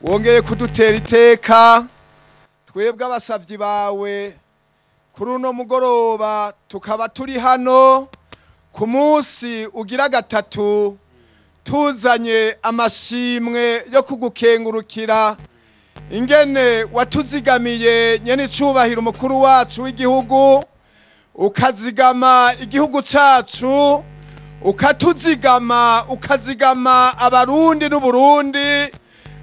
wongeye kudutera iteka twebwe abasavyi bawe. Kuri uno mugoroba tukaba turi hano ku munsi ugira gatatu, tuzanye amashimwe yo kugukengurukira ingene watuzigamiye nyene icubahiro umukuru wacu w'igihugu, ukazigama igihugu cacu, ukatuzigama, ukazigama abarundi n'Uburundi,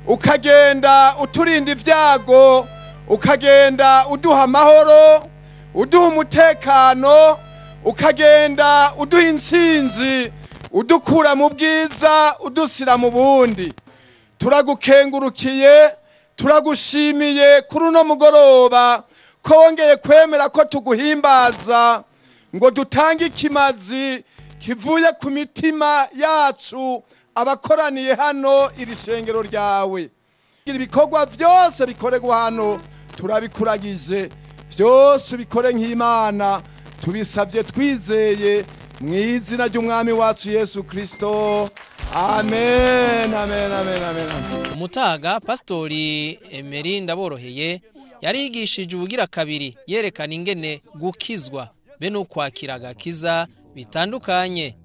ukagenda uturinda ivyago, ukagenda uduha amahoro, uduha umutekano, ukagenda uduha intsinzi, udukura mu bwiza udusira mu bundi. Turagukengurukiye, turagushimiye kuri uno mugoroba ko wongeye kwemera ko tuguhimbaza ngo dutange ikimazi kivuye ku mitima yacu abakoraniye hano iri shengero ryawe. Ibikorwa byose bikorerwa hano turabikuragije, byose ubikore nk'Imana, tubisabye twizeye mu izina ry'Umwami wacu Yesu Kristo. Amen, amen, amen, amen. Umutaga Pastori Emery Ndaboroheye yarigishije ubugira kabiri yerekana ingene gukizwa be no kwakira agakiza bitandukanye.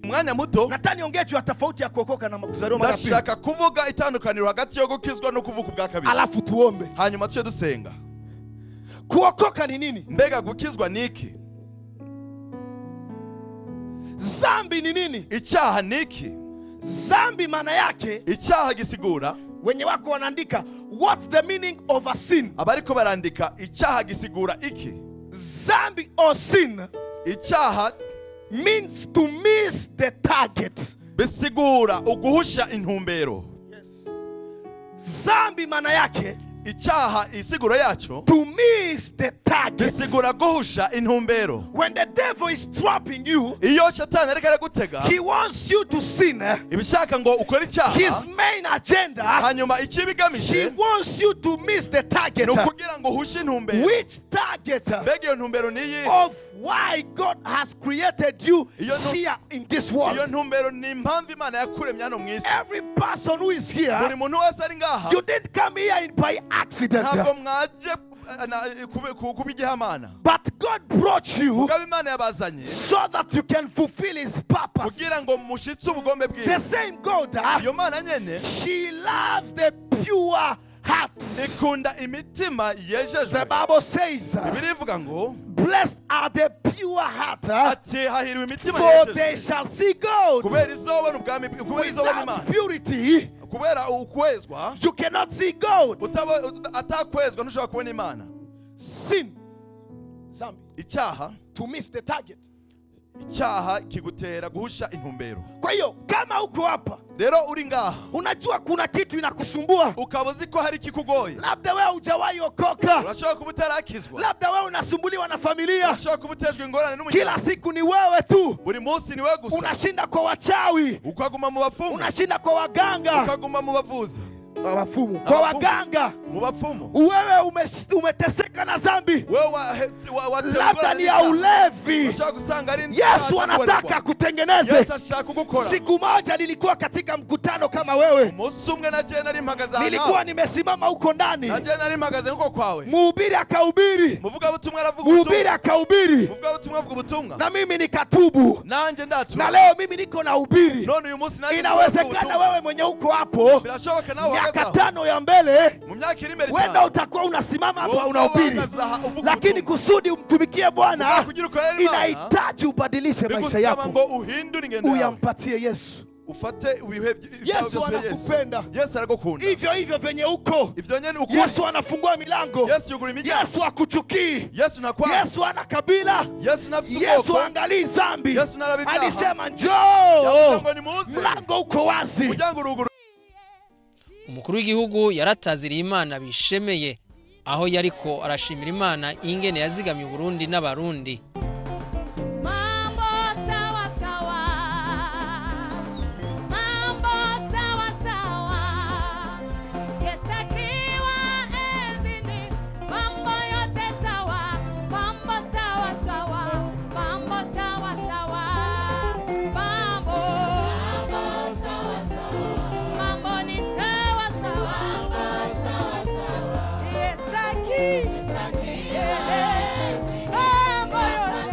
Umwanya muto nataka niongee juu ya tofauti ya kuokoka na kuzaliwa mara pili. Ndashaka kuvuga itandukaniro hagati yo gukizwa no kuvuka ubwa kabiri. Alafu tuombe. Hanyuma tuce dusenga. Kuokoka ni nini? Mbega gukizwa niki? Zambi ni nini? Icyaha niki? Zambi maana yake, icyaha gisigura, wenye wako wanaandika what's the meaning of a sin? Abariko barandika icyaha gisigura iki? Zambi or sin, icyaha means to miss the target. Bisigura uguhusha intumbero. Yes. Zambi maana yake, icyaha isiguro yaco, to miss the target. Bisigura guhusha intumbero. When the devil is trapping you, iyo shatani ariko aragutega, he wants you to sin. Ibishaka ngo ukore icyaha. His main agenda, hanyuma ikibigamije, he wants you to miss the target. No kugira ngo uhushe intumbero. Which target? Mbega iyo ntumbero ni iyihe? Of why God has created you here in this world. Iyo ntumbero ni impamvu Imana yakuremye hano mu isi. Every person who is here, buri muntu wese ari ngaha, you didn't come here by accident. Ntabwo mwaje kuba igihamana. But God brought you Mugabo Imana yabazanye so that you can fulfill his purpose. Kugira ngo mushitse ubugombe bwiwe. The same God, iyo Mana nyene, she loves the pure hearts. Ikunda imitima yejejwe. The Bible says, Bibiliya ivuga ngo blessed are the pure heart, ati hahiriwe imitima for yejejwe they shall see God. Kubera izobona ubwami, kubera izobona Without Imana. purity, Kubera ukwezwa, you cannot see God. Atakwezwa ntushobora kubona Imana. Sin, Zambi, icyaha, to miss the target. Icyaha kigutera guhusha intumbero. Kwa hiyo kama uko hapa rero uri ngaha, unajua kuna kitu inakusumbua, ukaba uzi ko hari ikikugoye, labda wewe hujawahi okoka, urashobora kuba utarakizwa, labda wewe unasumbuliwa na familia, urashobora kuba utejwe ingorane n'umuryango, kila siku ni wewe tu, buri munsi ni wewe gusa, unashinda kwa wachawi, ukaguma mu bapfumu, unashinda kwa waganga, ukaguma mu bavuzi, wabafumu, kwa waganga, mu bapfumu, wewe umeteseka na dhambi, wewe labda ni ya ulevi. Yesu anataka kutengeneze. Siku moja nilikuwa katika mkutano kama wewe, nilikuwa nimesimama huko ndani, mhubiri akahubiri, mhubiri akahubiri, na mimi nikatubu, na leo mimi niko nahubiri. Inawezekana wewe mwenye uko hapo miaka 5 ya mbele, wenda utakuwa unasimama hapa unahubiri, lakini kusudi umtumikie Bwana inahitaji ubadilishe maisha yako, uyampatie Yesu. Ufate Yesu anakupenda. Yesu aragukunda. Hivyo hivyo venye uko, Yesu anafungua milango. Yesu hakuchukii. Yesu nakwanga. Yesu ana kabila. Yesu nafsi Yesu angalii dhambi. Alisema njoo, mlango uko wazi. Umukuru w'igihugu yarataziriye Imana bishemeye, aho yariko arashimira Imana ingene yazigamye Burundi n'abarundi. Mambo sawa sawa, mambo sawa sawa, Yesu akiwa enzini, mambo yote sawa, mambo sawa sawa, mambo sawa sawa, mambo sawa sawa, mambo ni sawa sawa, mambo sawa sawa, Yesu akiwa enzini, mambo yote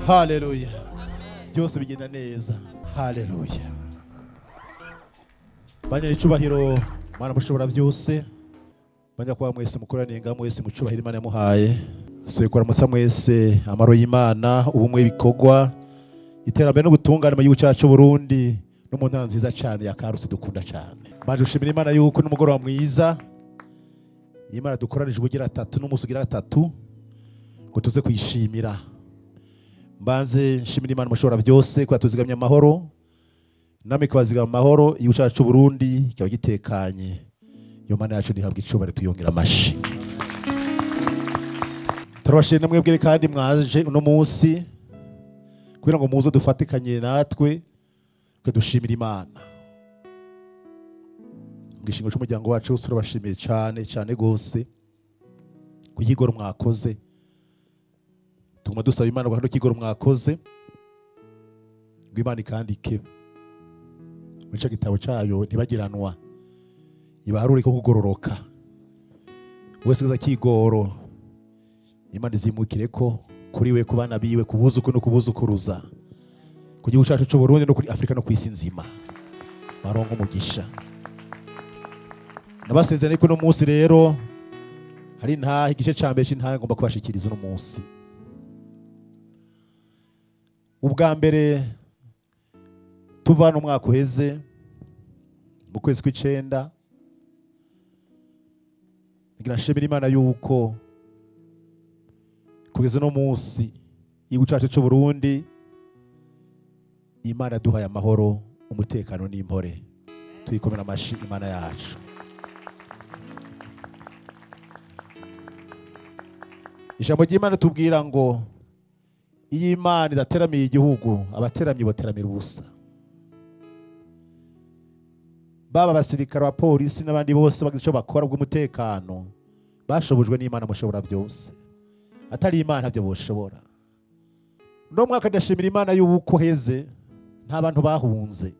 Haleluya. Byose bigenda neza. Haleluya. Banya icubahiro Mana mushobora byose. Banya kwa mwese mukoraniye nga mwese mucubahiro Imana yamuhaye. Suye kuramutsa mwese amaro y'Imana ubumwe bikogwa iterambere no gutungana mu gihugu cyacu Burundi no mu ntara nziza cyane ya Karusi dukunda cyane. Baje gushimira Imana yuko n'umugoroba mwiza Imana dukoranije ubugira atatu n'umunsi ugira atatu ngo tuze kuyishimira. Mbanze nshimira Imana mushobora byose ko yatuzigamye amahoro namwe ikabazigama amahoro igihugu cyacu Burundi cyaba gitekanye. Iyo Mana yacu ntihabwa icubahiro tuyongera amashi. Turabashimira mwebwe kandi mwaje uno munsi kugira ngo muze dufatikanye natwe twe dushimira Imana. Ngishingo cy'umuryango wacu turabashimiye cyane cyane gose kugigora mwakoze. Tuguma dusaba Imana ngo kigora mwakoze ngo Imana ikandike mu cyo gitabo cyayo ntibagiranwa ibaharure ko kugororoka wese aza kigoro Imana izimukire ko kuri we kubana biwe kubuzuku no kubuzukuruza ku gihugu cyacu cy'u Burundi no kuri Afrika no kwisi nzima barongo umugisha. Nabasezeranye ko no munsi rero hari nta igice ca mbere c'intahe ngomba kubashikiriza no munsi. Ubwa mbere tuva no mwaka uheze mu kwezi kw'icenda ngira nshimira Imana yuko kugeza no munsi igihugu cyacu cy'u Burundi Imana yaduhaye amahoro umutekano n'impore. Tuyikomera amashi Imana yacu. Ijambo ry'Imana tubwira ngo iyo Imana idateramiye igihugu abateramyi boteramira ubusa. Baba abasirikare abapolisi n'abandi bose bagize icyo bakora bw'umutekano bashobojwe n'Imana mushobora byose. Atari Imana byo boshobora. No mwaka ndashimira Imana yuko heze nta bantu bahunze.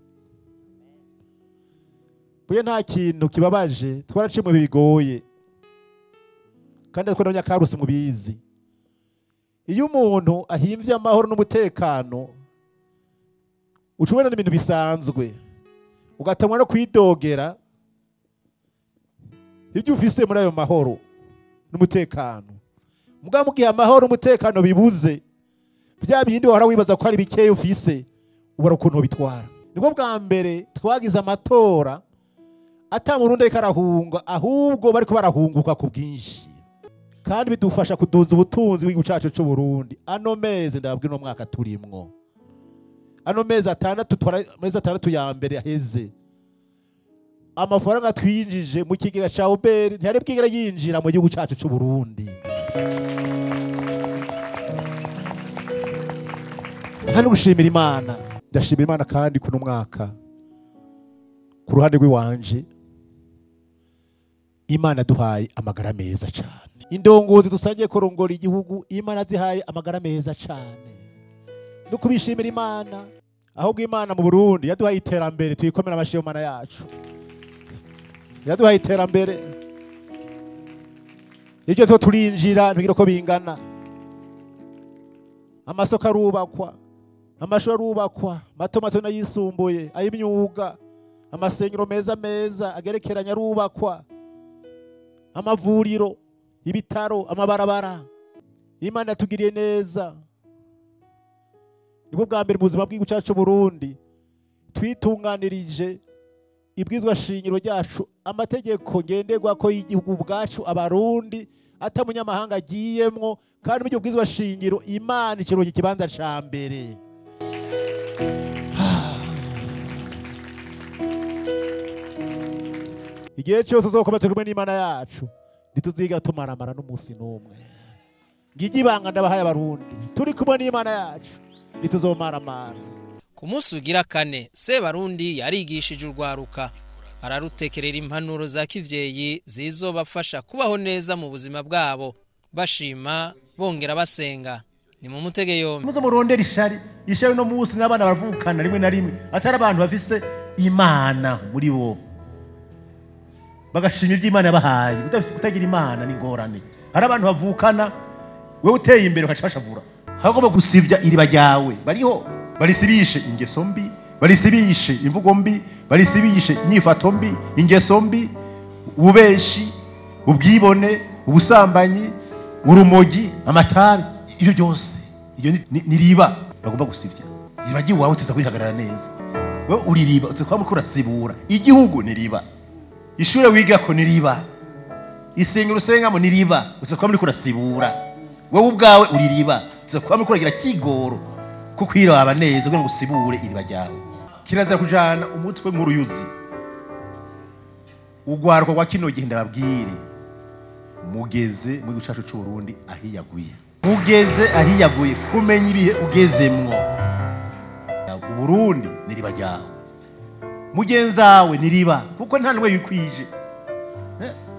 Buye nta kintu kibabaje twaraciye mu bigoye. Kandi ariko n'abanyakarusi mubizi. Iyo umuntu ahimvye amahoro n'umutekano ucubona n'ibintu bisanzwe ugatamwa no kwidogera ibyo ufise muri ayo mahoro n'umutekano. Mugabo mugihe amahoro umutekano bibuze vya bindi wahora wibaza ko ari bikeyo ufise ubara ukuntu bitwara. Nibwo bwa mbere twagize amatora ata Murundi ariko arahunga ahubwo bariko barahunguka ku bwinshi. Kandi bidufasha kuduza ubutunzi bw'igihugu cyacu cy'u Burundi. Ano mezi ndababwira no mwaka turimwo. Ano mezi atandatu mezi atandatu ya mbere aheze. Amafaranga twinjije mu kigega ca Uber ntiyari bwigera yinjira mu gihugu cyacu cy'u Burundi. Hano gushimira Imana. Ndashimira Imana kandi kuno mwaka ku ruhande rw'iwanje Imana duhaye amagara meza cyane. Indongozi dusangiye korongora igihugu Imana zihaye amagara meza cyane. No kubishimira Imana ahubwo Imana mu Burundi yaduhaye iterambere tuyikomera amashi Imana yacu. Yaduhaye iterambere. Ibyo two turinjira ntibigira ko bingana. Amasoko arubakwa, amashuri arubakwa, mato mato n'ayisumbuye, ay'imyuga, amasengero meza meza agerekeranya arubakwa, amavuriro, ibitaro, amabarabara. Imana yatugiriye neza. Nibwo bwa mbere mu buzima bw'igihugu cyacu Burundi twitunganirije ibwizwa shingiro ryacu amategeko ngenderwa ko y'igihugu bwacu abarundi atamunyamahanga agiyemwo kandi mu bwizwa shingiro Imana ikironka ikibanza ca mbere. Igihe cyose uzokomeza turi kumwe n'Imana yacu ntituziga tumaramara n'umunsi n'umwe. Ngigi ibanga ndabahaye abarundi turi kumwe n'Imana yacu ntituzomaramara. Ku munsi ugira kane Sebarundi yarigishije urwaruka ararutekerera impanuro za kivyeyi zizobafasha kubaho neza mu buzima bwabo bashima bongera basenga. Ni mu mutege yombi. Muze murondera ishari ishari no munsi n'abana bavukana rimwe na rimwe atari abantu bafise Imana muri bo bagashima ibyo Imana yabahaye. Utafise kutagira Imana ni ngorane. Hari abantu bavukana wewe uteye imbere ukacashavura. Hagomba gusivya iriba ryawe bariho, barisibishe ingeso mbi, barisibishe imvugo mbi, barisibishe inyifato mbi, ingeso mbi, ububeshi, ubwibone, ubusambanyi, urumogi, amatabi, ibyo byose ibyo ni riba bagomba gusivya. Iriba ry'iwawe utiza kwihagarara neza, wewe uririba utse kwa mukura sibura igihugu ni riba, ishure wigako ni riba, isengero usengamo ni riba, utse kwa mukura sibura, wewe ubwawe uririba, utse kwa mukura gira kigoro ko kwiraba neza kugira ngo usibure iriba ryawe. Kirazira kujana umutwe nk'uruyuzi. Ugwaruka kwa kino gihe ndababwire, mugeze mu gihugu cacu c'u Burundi ahiyaguye, mugeze ahiyaguye kumenya ibihe ugezemwo. Uburundi ni riba ryawe, mugenzawe ni riba, kuko nta numwe yikwije.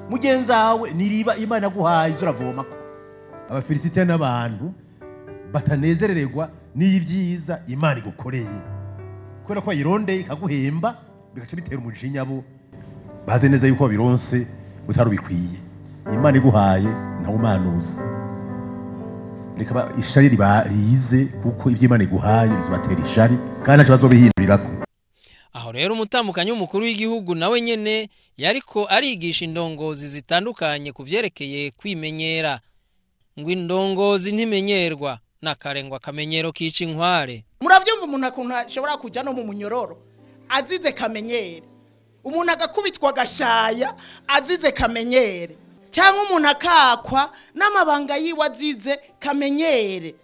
Mugenzawe ni riba Imana yaguhaye uravomako. Abafilisitiya n'abantu batanezerererwa n'ibyiza Imana igukoreye, kubera ko bayirondeye ikaguhemba, bigaca bitera umujinya bo bazi neza yuko babironse utarubikwiye. Imana iguhaye nawe umanuza, reka ishari rize, kuko ivyo Imana iguhaye bizobatera ishari kandi ntaco bazobihindurirako. Aho rero umutambukanyi w'umukuru w'igihugu nawe nyene yariko arigisha indongozi zitandukanye kuvyerekeye kwimenyera, ngo indongozi ntimenyerwa nakarengwa akamenyero kica inkware. Muravyumva umuntu akuntu ashobora kuja no mu munyororo azize kamenyere, umuntu agakubitwa agashaya azize kamenyere, cyangwa umuntu akakwa n'amabanga yiwe azize kamenyere.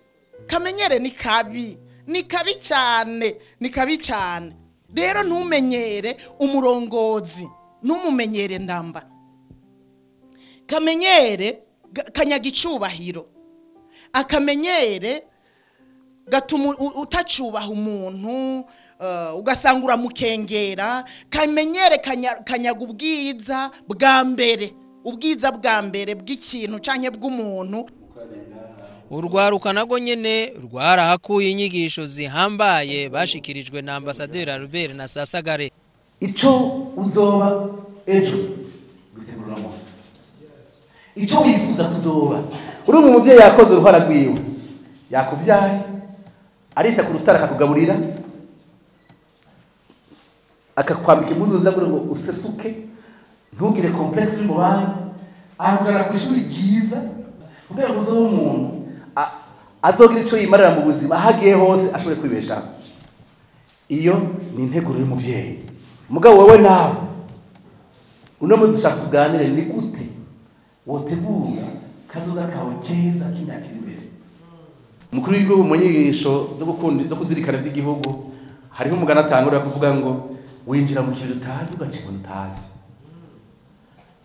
Kamenyere ni kabi, ni kabi cyane, ni kabi cyane. Rero ntumenyere umurongozi, ntumumenyere ndamba. Kamenyere kanyaga icubahiro, akamenyere gatuma utacubaha umuntu, ugasanga uramukengera. Kamenyere kanyaga ubwiza bwa mbere, ubwiza bwa mbere bw'ikintu canke bw'umuntu. Urwaruka nago nyene rwarahakuye inyigisho zihambaye bashikirijwe na Ambassadeur Albert na Sasagare. Ico uzoba ejo witegura munsi, ico wifuza kuzoba. Uri umuvyeyi yakoze uruhara rwiwe, yakuvyaye, arita ku rutara akakugaburira, akakwambika impuzu nziza kugira ngo usesuke, ntugire complexe uri mu bandi, akugana ku ishuri ryiza kugira ngo uzobe umuntu azogira ico yimarira mu buzima, aho agiye hose ashobore kwibeshaho. Iyo ni integuro y'umuvyeyi. Mugabo wewe nawe uno munsi ushaka tuganire ni gute wotegura kazoza kawe keza k'imyaka iri imbere. Umukuru w'igihugu mu nyigisho zo gukunda zo kuzirikana ivy'igihugu hariho umugani atangura kuvuga ngo winjira mu kintu utazi ugaca ibintu utazi.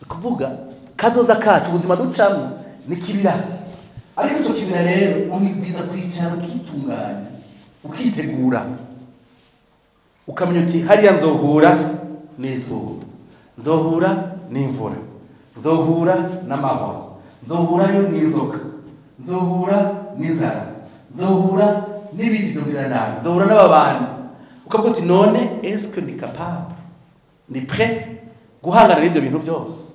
Ni kuvuga kazoza kacu, ubuzima ducamwo ni kibira, ariko ico kibira rero ubwiza kwicara ukitunganya, ukitegura, ukamenya uti hariya nzohura n'izuba, nzohura n'imvura, nzohura n'amahwa, nzohurayo n'inzoka, nzohura n'inzara, nzohura n'ibindi byumvira nabi, nzohura n'ababandi. Ukavuga uti none est-ce que ndi capable, ndi prêt guhangana n'ivyo bintu byose?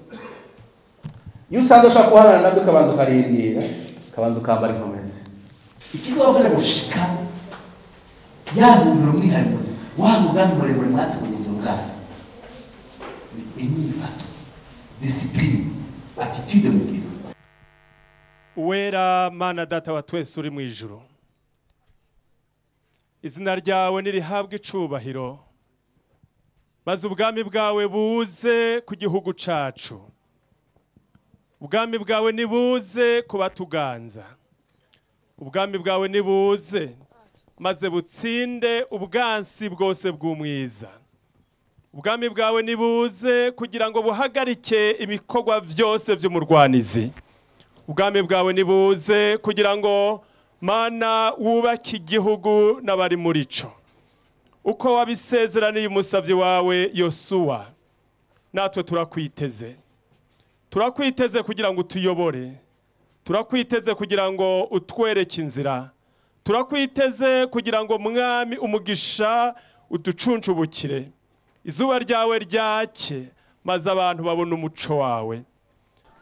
Iyo usanze ushaka guhangana nabyo ukabanza ukarindira, ukabanza ukambara inkomezi. Ikizofasha gushika ya ntumbero mwihaye mu buzima, wa mugambi muremure mwateguye mu buzima bwanyu, ni inyifato, discipline, attitude mugira. Uwera Mana Data wa twese uri mu ijuru, izina ryawe nirihabwe icubahiro, maze ubwami bwawe buze ku gihugu cacu, ubwami bwawe nibuze ku batuganza, ubwami bwawe nibuze maze butsinde ubwansi bwose bw'umwiza, ubwami bwawe nibuze kugira ngo buhagarike ibikorwa byose by'umurwanizi, ubwami bwawe nibuze kugira ngo Mana wubake igihugu n'abari muri co, uko wabisezeraniye umusavyi wawe Yosuwa. Natwe turakwiteze, turakwiteze kugira ngo utuyobore, turakwiteze kugira ngo utwereke inzira, turakwiteze kugira ngo Mwami umugisha uducuncubukire, izuba ryawe ryake maze abantu babone umuco wawe.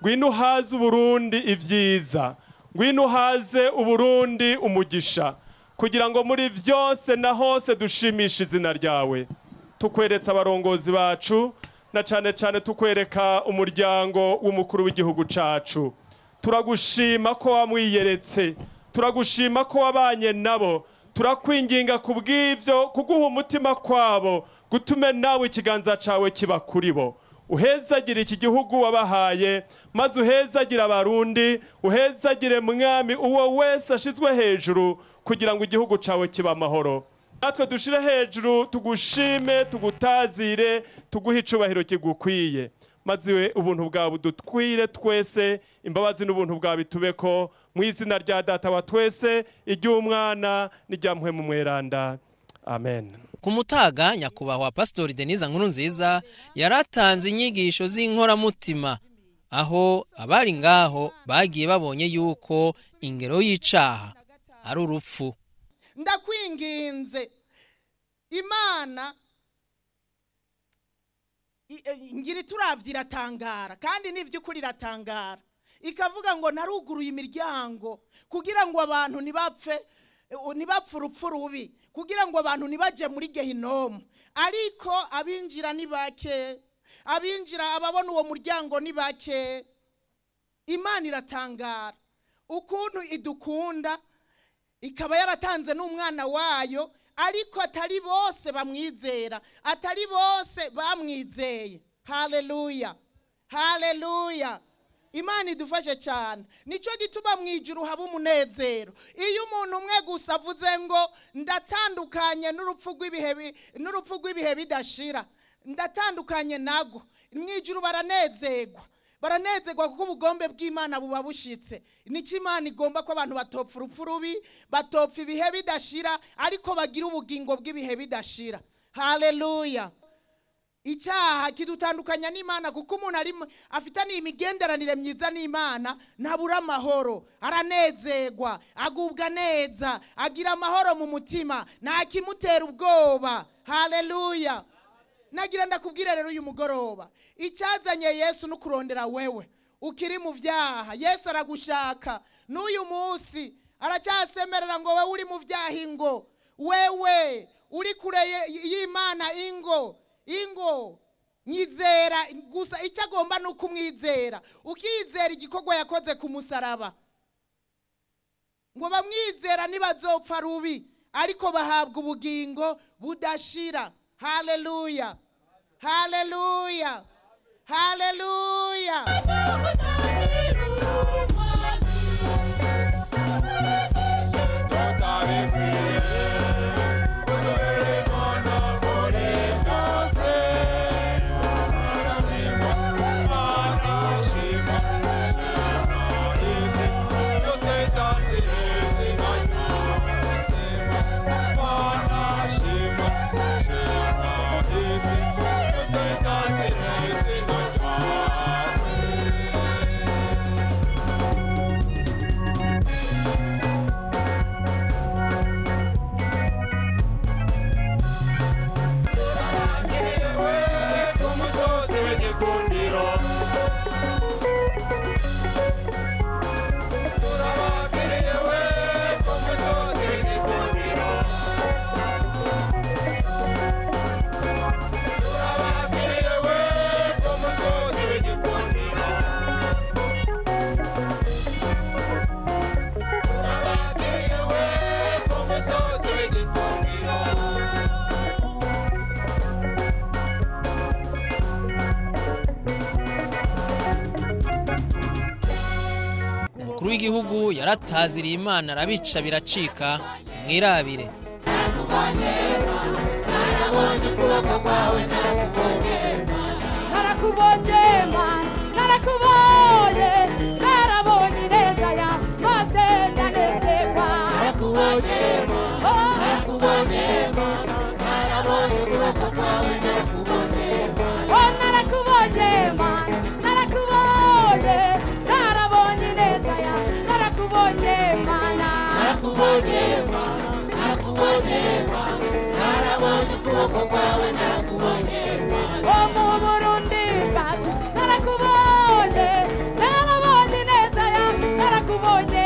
Ngwino uhaze Uburundi ivyiza, Ngwino uhaze Uburundi umugisha, kugira ngo muri vyose na hose dushimishe izina ryawe. Tukweretse abarongozi bacu, na cane cane tukwereka umuryango w'umukuru w'igihugu cacu. Turagushima ko wamwiyeretse, turagushima ko wabanye nabo, turakwinginga kubw'ivyo kuguha umutima kwabo, gutume nawe ikiganza cawe kiba kuri bo. Uhezagira iki gihugu wabahaye, maze uhezagira Abarundi, uhezagire Mwami uwo wese ashizwe hejuru, kugira ngo igihugu cawe kiba amahoro. Natwe dushire hejuru, tugushime, tugutazire, tuguhe icubahiro kigukwiye. Maze ubuntu bwawe dutwire twese, imbabazi n'ubuntu bwawe bitubeko, mu izina rya Data wa twese, iry'Umwana n'irya Mpwemu Mweranda. Amen. Ku mutaga, nyakubahwa Pastori Denise Nkurunziza yaratanze inyigisho z'inkoramutima, aho abari ngaho bagiye babonye yuko ingero y'icaha ari urupfu. Ndakwinginze Imana ngira turavye iratangara, kandi n'ivy'ukuri iratangara, ikavuga ngo naruguruye imiryango kugira ngo abantu ntibapfe, ntibapfe urupfu rubi, kugira ngo abantu ntibaje muri gehinomu. Ariko abinjira ni bake, abinjira ababona uwo muryango ni bake. Imana iratangara ukuntu idukunda, ikaba yaratanze n'umwana wayo, ariko atari bose bamwizera, atari bose bamwizeye. Haleluya, haleluya. Imana idufashe cyane. Nico gituma mu ijuru haba umunezero iyo umuntu umwe gusa avuze ngo ndatandukanye n'urupfu rw'ibihe, n'urupfu rw'ibihe bidashira, ndatandukanye nago. Mu ijuru baranezerwa, baranezerwa kuko ubugombe bw'Imana buba bushitse. Nico Imana igomba ko abantu batopfa urupfu rubi, batopfa ibihe bidashira, ariko bagira ubugingo bw'ibihe bidashira. Haleluya. Icyaha kidutandukanya n'Imana, kuko umuntu ari afitanye imigenderanire myiza n'Imana ntabura amahoro, aranezerwa, agubwa neza, agira amahoro mu mutima, nta kimutera ubwoba. Haleluya. Nagira ndakubwira rero uyu mugoroba, icyazanye Yesu no kurondera wewe ukiri mu vyaha. Yesu aragushaka n'uyu munsi, aracyasemerera ngo wewe uri mu vyaha, ingo wewe uri kure y'Imana, ingo ingo nyizera gusa. Icyo agomba ni ukumwizera, ukizera igikorwa yakoze ku musaraba. Ngo bamwizera ntibazopfa rubi, ariko bahabwa ubugingo budashira. Haleluya, haleluya, haleluya. Umukuru w'igihugu yarataziriye Imana arabica biracika, mwirabire. Narakubonye Mana, narakubonye, narabonye ineza yawe, maze ndanezerwa. Narakubonye Mana, narakubonye Mana, narabonye ukuboko kwawe, narakubonye Mana. Oh, narakubonye Mana, narakubonye, narabonye ineza yawe, narakubonye Mana. Narakubonye Mana, narakubonye Mana, narabonye ukuboko kwawe, narakubonye Mana. Oh, mu Burundi bwacu narakubonye, narabonye ineza yawe, narakubonye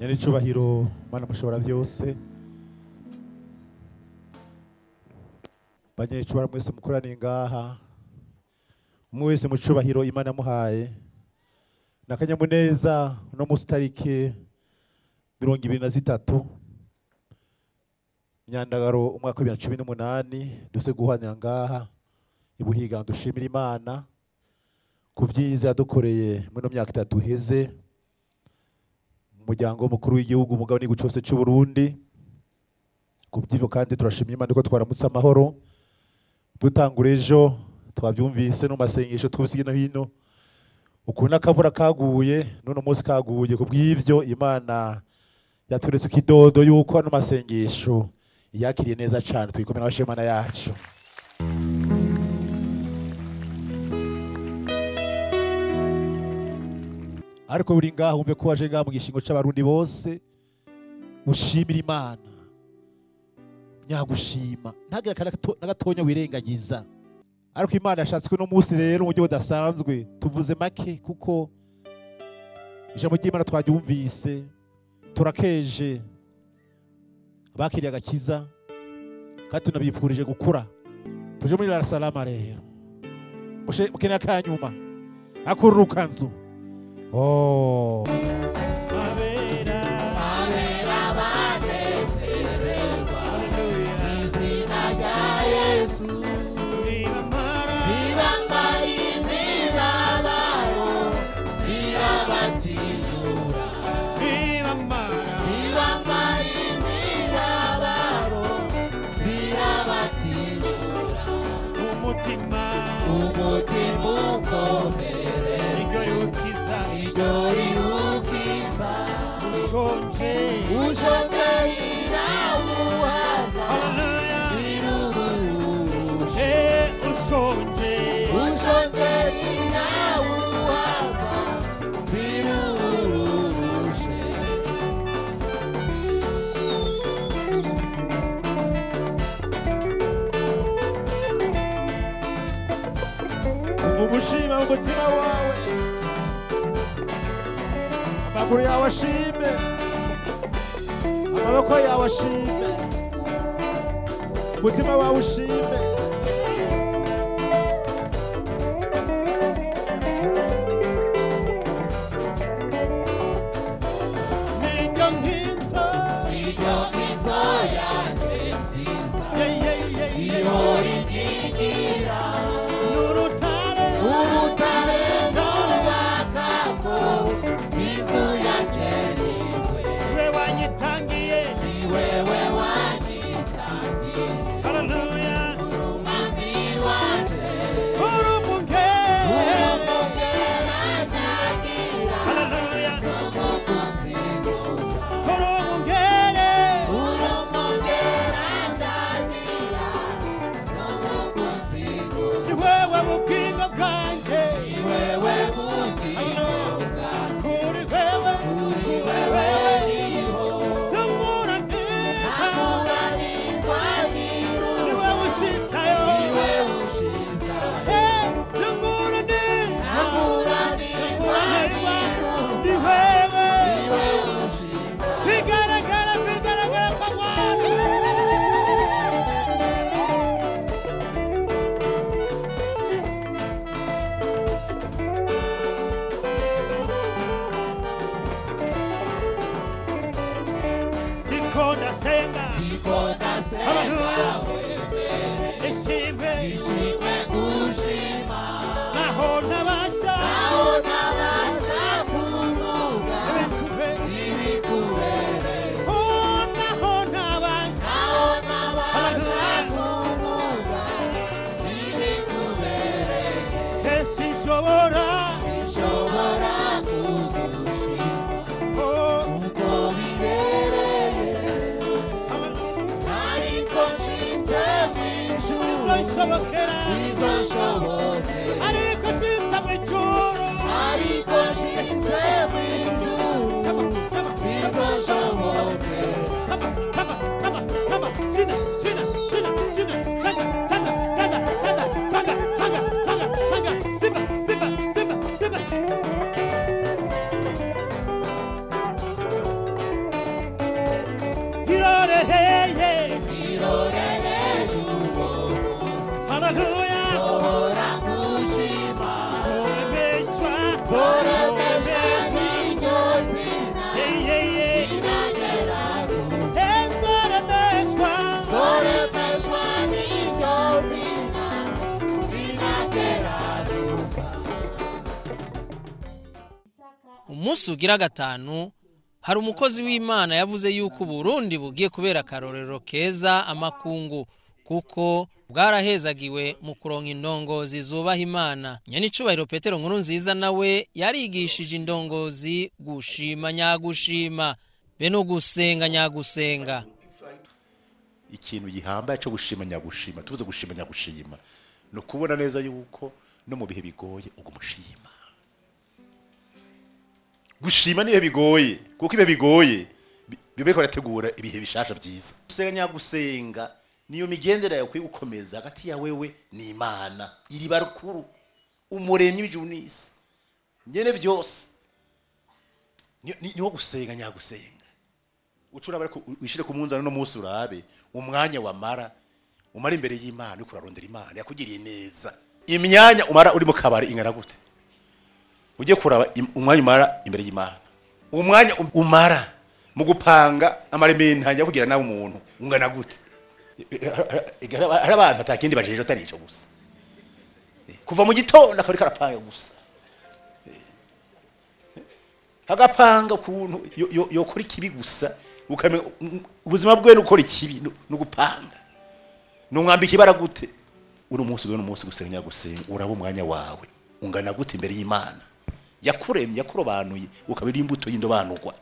Nyenicubahiro Mana mushobora byose, banyecubahiro mwese mukoraniye ngaha, umwe wese mu cubahiro Imana yamuhaye, n'akanyamuneza uno munsi tariki 23 Myandagaro umwaka wa 2018 duse guhanira ngaha ibuhiga. Dushimira Imana ku vyiza yadukoreye muri no myaka itatu iheze mu muryango mukuru w'igihugu umugabo n'igihugu cyose cy'u Burundi. Ku by'ivyo kandi turashimira Imana ko twaramutse amahoro dutangura ejo, twabyumvise no masengesho twusiye no hino ukuntu akavura kaguye none umunsi kaguye. Ku bw'ivyo Imana yaturetse kidodo yuko ano masengesho yakiriye neza cyane, tuyikomera abashimana yacu. Ariko buri ngaho umve ko waje ngaha mu gishingo c'abarundi bose, ushimira Imana nyagushima, ntagire n'agatonya wirengagiza. Ariko Imana yashatse ko no munsi rero mu buryo budasanzwe tuvuze make, kuko ijambo ry'Imana twaryumvise, turakeje abakiriye agakiza kandi tunabifurije gukura. Tuje muri Dar es Salaam rero mukeneye akanyuma akururuka nzu. Oh. Umushima mu mutima wawe, amaguru yawe ashime, amaboko yawe ashime, umutima wawe ushime. Sinshobora kugushima uko bibereye. Munsi ugira gatanu, hari umukozi w'Imana yavuze yuko Burundi bugiye kubera akarorero keza amakungu, kuko bwarahezagiwe mu kuronka indongozi zubaha Imana. Nyenicubahiro Petero Nkurunziza nawe yarigishije indongozi gushima nyagushima, be no gusenga nyagusenga. Ikintu gihambaye cyo gushima nyagushima, tuvuze gushima nyagushima, no kubona neza yuko no mu bihe bigoye ugumushima. Gushima niyo bigoye, kuko ibihe bigoye bibeko rategura ibihe bishasha byiza. Gusenga nyagusenga niyo migendera yawe gukomeza hagati ya wewe ni Imana iri barukuru umuremyi w'ijuru n'isi nyene byose. Niho gusenga nyagusenga. Ucura bariko wishire ku munzano no munsi urabe umwanya wamara umara imbere y'Imana uko urarondera Imana yakugiriye neza. Imyanya umara uri mu kabari ingana gute? Uje kuraba umwanya umara imbere y'Imana, umwanya umara mu gupanga amarementa kugira nawe umuntu ungana gute? Hari abantu atakindi bajeje atari ico gusa, kuva mu gitondo akari karapanga gusa, agapanga ukuntu yokora ikibi gusa, ukamenya ubuzima bwe n'ukora ikibi no gupanga numwambika ibara gute. Uri umunsi uno munsi gusenga gusenga uraba umwanya wawe ungana gute imbere y'Imana yakuremye yakurobanuye ukabira imbuto y'indobanurwa.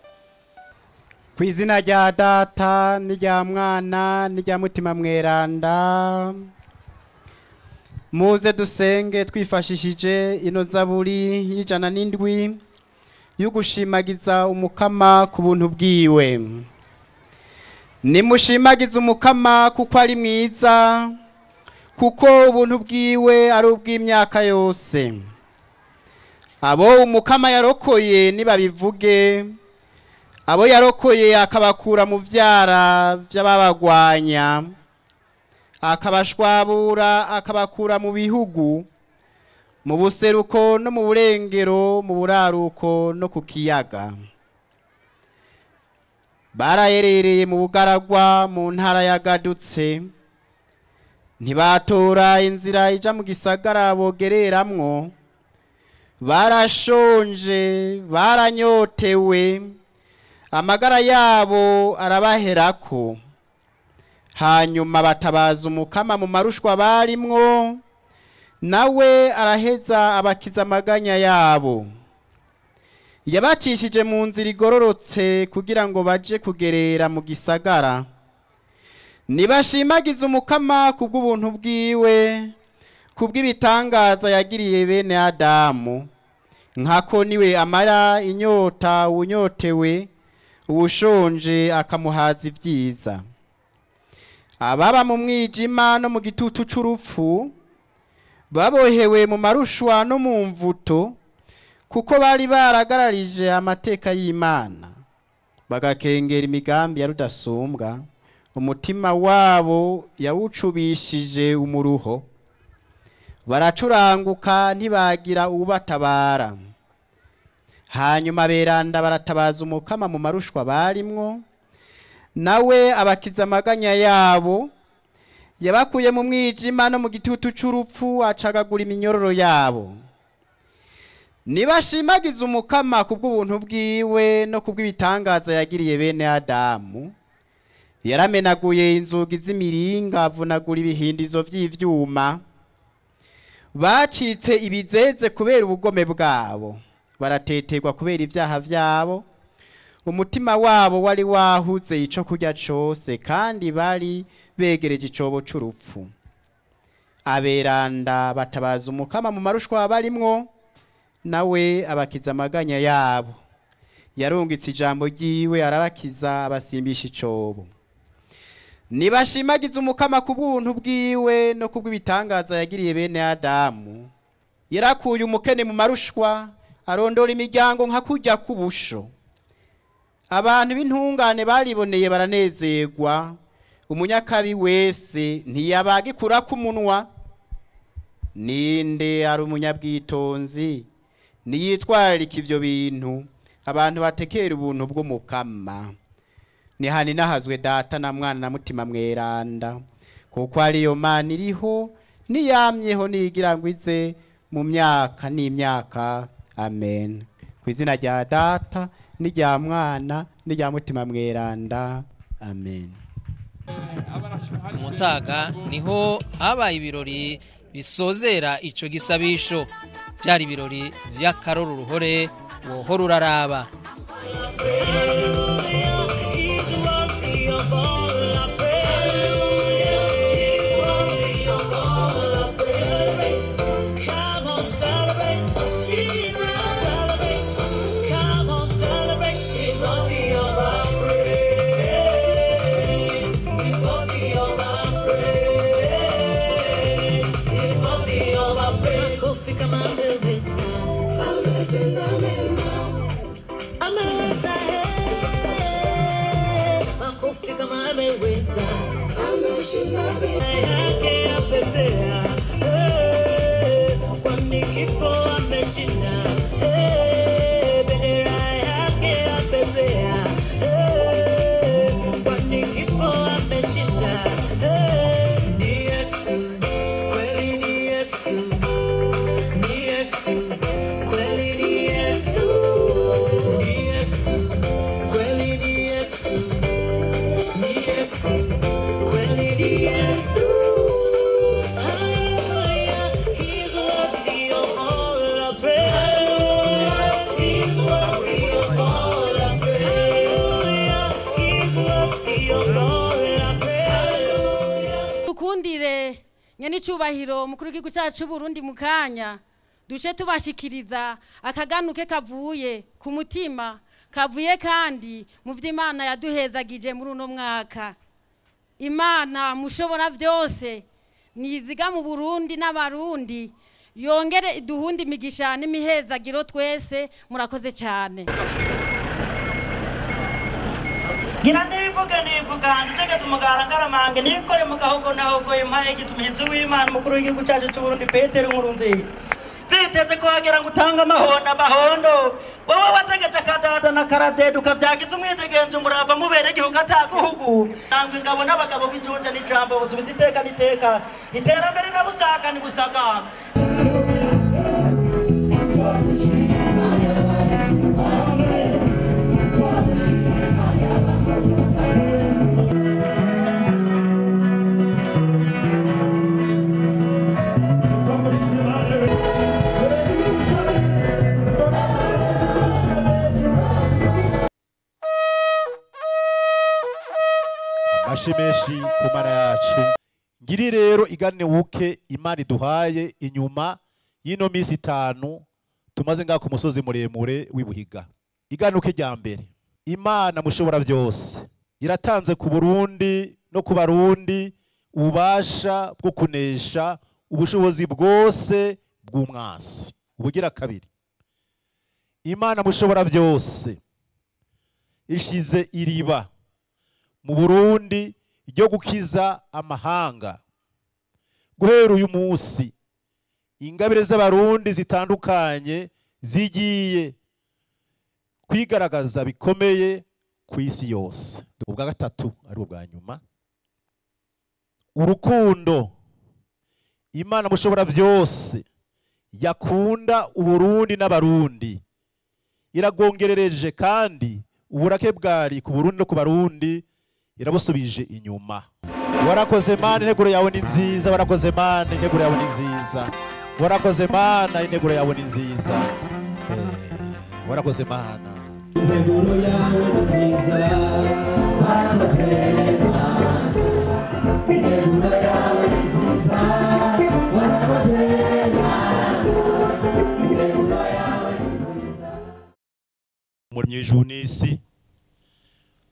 Ku izina rya Data n'irya Mwana n'irya Mutima Mweranda, muze dusenge twifashishije ino zaburi y'107 y'ugushimagiza Umukama ku buntu bwiwe. Nimushimagize Umukama kuko ari mwiza, kuko ubuntu bwiwe ari ubw'imyaka yose. Abo Umukama yarokoye nibabivuge, abo yarokoye akabakura mu vyara vy'ababagwanya, akabashwabura akabakura mu bihugu, mu buseruko no mu burengero, mu buraruko no ku kiyaga. Barayerereye mu bugaragwa mu ntara yagadutse, ntibatora inzira ija mu gisagara bogereramwo. Barashonje, baranyotewe, amagara yabo arabaherako. Hanyuma batabaza Umukama mu marushwa barimwo, nawe araheza abakiza amaganya yabo. Yabacishije mu nzira igororotse kugira ngo baje kugerera mu gisagara. Nibashimagize Umukama kubw'ubuntu bwiwe, kubw'ibitangaza yagiriye bene Adamu. Nkako niwe amara inyota unyotewe, uwushonje akamuhaza ibyiza. Ababa mu mwijima no mu gitutu c'urupfu, babohewe mu marushwa no mu mvuto, kuko bari baragararije amateka y'Imana, bagakengera imigambi ya Rudasumbwa. Umutima wabo yawucubishije umuruho, baracuranguka ntibagira ubatabara. Hanyuma beranda baratabaza Umukama mu marushwa barimwo, nawe abakiza amaganya yabo. Yabakuye mu mwijima no mu gitutu c'urupfu, acagagura iminyororo yabo. Nibashimagize Umukama kubw'ubuntu bwiwe no kubw'ibitangaza yagiriye bene Adamu. Yaramenaguye inzugi z'imiringa, avunagura ibihindizo vy'ivyuma. Bacitse ibizeze kubera ubugome bwabo, barateterwa kubera ibyaha vyabo. Umutima wabo wari wahuze ico kurya cose, kandi bari begereje icobo c'urupfu. Aberanda batabaza Umukama mu marushwa barimwo, nawe abakiza amaganya yabo. Yarungitse ijambo ryiwe arabakiza, abasimbisha icobo. Nibashimagize Umukama kubw'ubuntu bwiwe no kubw'ibitangaza yagiriye bene Adamu. Yarakuye umukene mu marushwa, arondora imiryango nka kurya k'ubusho. Abantu b'intungane bariboneye baranezerwa, umunyakabi wese ntiyabagikura ku munwa. Ninde ari umunyabwitonzi niyitwararika ivyo bintu, abantu batekera ubuntu bw'Umukama. Nihani nahazwe Data na Mwana na Mutima Mweranda, kuko ariyo Mana iriho niyamyeho nigira ngo ize mu myaka n'imyaka. Amen. Ku izina rya Data n'irya Mwana n'irya Mutima Mweranda, amen. Mutaga niho habaye ibirori bisozera ico gisabisho. Byari ibirori vy'akaroro ruhore wohora uraraba. Tukundire nyenicubahiro mukuru w'igihugu cyacu Burundi mukanya dushe tubashikiriza akaganuke kavuye ku mutima, kavuye kandi mu vy'Imana yaduhezagije muri uno mwaka. Imana mushobora byose niziga mu Burundi n'abarundi, yongere iduhundi imigisha n'imihezagiro twese. Murakoze cyane. Ngira nivuga nivuga nzicegetse umugara ngaramange nikore mu gahogo nahogoye mpaye igitsumuhizi w'Imana umukuru w'igihugu cyacu cy'u Burundi Petero Nkurunziza. Biteze ko wagera ngo utange amahona amahondo, wowe wategetse akadada na karadede ukavyagiza umwidegenzo umurava mubere igihugu ataguhugu. Nangwa ingabo n'abagabo b'ijunja n'ijambo busubiza iteka n'iteka, iterambere rirabusaga ntibusaga. Menshi ku mana yacu. Ngiri rero igane wuke Imana iduhaye inyuma y'ino minsi itanu tumaze ngaha ku musozi muremure w'ibuhiga. Iganuke rya mbere, Imana mushobora byose iratanze ku Burundi no ku Barundi ububasha bwo kunesha ubushobozi bwose bw'umwansi. Ubugira kabiri, Imana mushobora byose ishize iriba mu Burundi ryo gukiza amahanga. Guhera uyu munsi ingabire z'abarundi zitandukanye zigiye kwigaragaza bikomeye ku isi yose. Ubwa gatatu ari ubwa nyuma, urukundo Imana mushobora byose yakunda Uburundi n'abarundi iragongerereje, kandi uburake bwari ku Burundi no ku Barundi irabusubije inyuma. Warakoze Mana, integuro yawe ni nziza. Warakoze Mana, integuro yawe ni nziza. Warakoze Mana, integuro yawe ni nziza. Warakoze Mana, integuro yawe ni nziza. Warakoze Mana, integuro yawe ni nziza. Warakoze Mana, integuro yawe ni nziza. Muri ijuru n'isi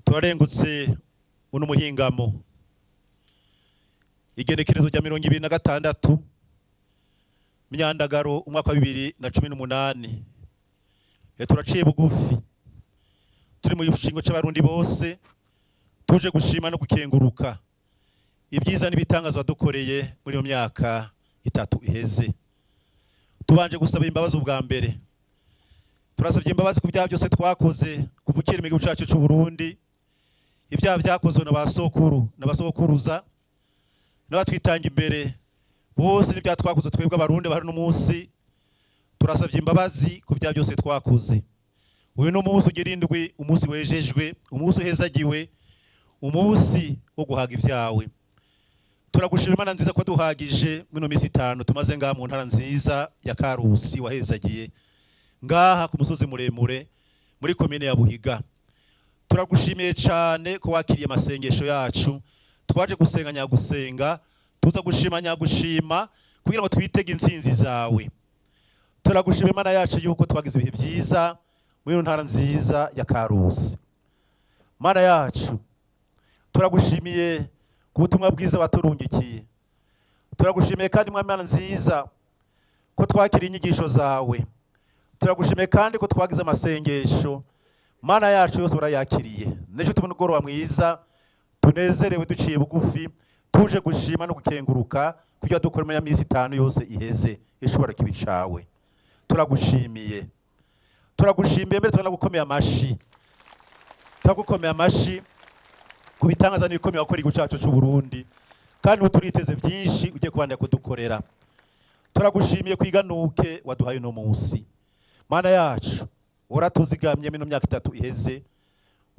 turarengutse uno muhingamo igenekerezo rya 2026 Myandagaro umwaka wa 2018. Turaciye bugufi turi mu gishingo c'abarundi bose, tuje gushima no gukenguruka ibyiza n'ibitangazo dukoreye muri iyo myaka itatu iheze. Tubanje gusaba imbabazi ubwa mbere, turasabye imbabazi ku byaha byose twakoze kuva ukiri mu gihugu cyacu cy'u Burundi, ibyaha byakozwe na basokuru n'abasokuruza n'abatwitanga imbere bose, n'ibyaha twakoze twebwe abarundi bari no munsi. Turasabye imbabazi ku byaha byose twakoze. Uyu ni umunsi ugira indwi, umunsi wejejwe, umunsi uhezagiwe, umunsi wo guhaga ibyawe. Turagushima Imana nziza ko duhagije mino minsi 5 tumaze ngaha mu ntara nziza ya Karusi wahezagiye ngaha ku musozi muremure muri komine ya Buhiga. Turagushimiye cyane ko wakiriye amasengesho yacu, twaje gusenga nyagusenga, tuza gushima nyagushima kugira ngo twitege intsinzi zawe. Turagushima Imana yacu yuko twagize ibihe byiza muri ntara nziza ya Karusi. Mana yacu, turagushimiye ku butumwa bwiza waturungikiye. Turagushimiye kandi Mwami nziza ko twakiriye inyigisho zawe. Turagushimiye kandi ko twagize amasengesho. Mana yacu yose urayakiriye. N'ejo tubona ugoroba mwiza, tunezerewe duciye bugufi, tuje gushima no gukenguruka kugira dukore muri minsi 5 yose iheze ishobora kibicawe. Turagushimiye. Turagushimiye mbere tunagukomeye amashi. Turagukomeye amashi kubitangaza n'ibikomeye wakora igihugu cyacu cy'u Burundi, kandi uturiteze byinshi ugiye kubandanya kudukorera. Turagushimiye kwiganuke waduhaye no munsi. Mana yacu, uratuzigamye mino myaka 3 iheze,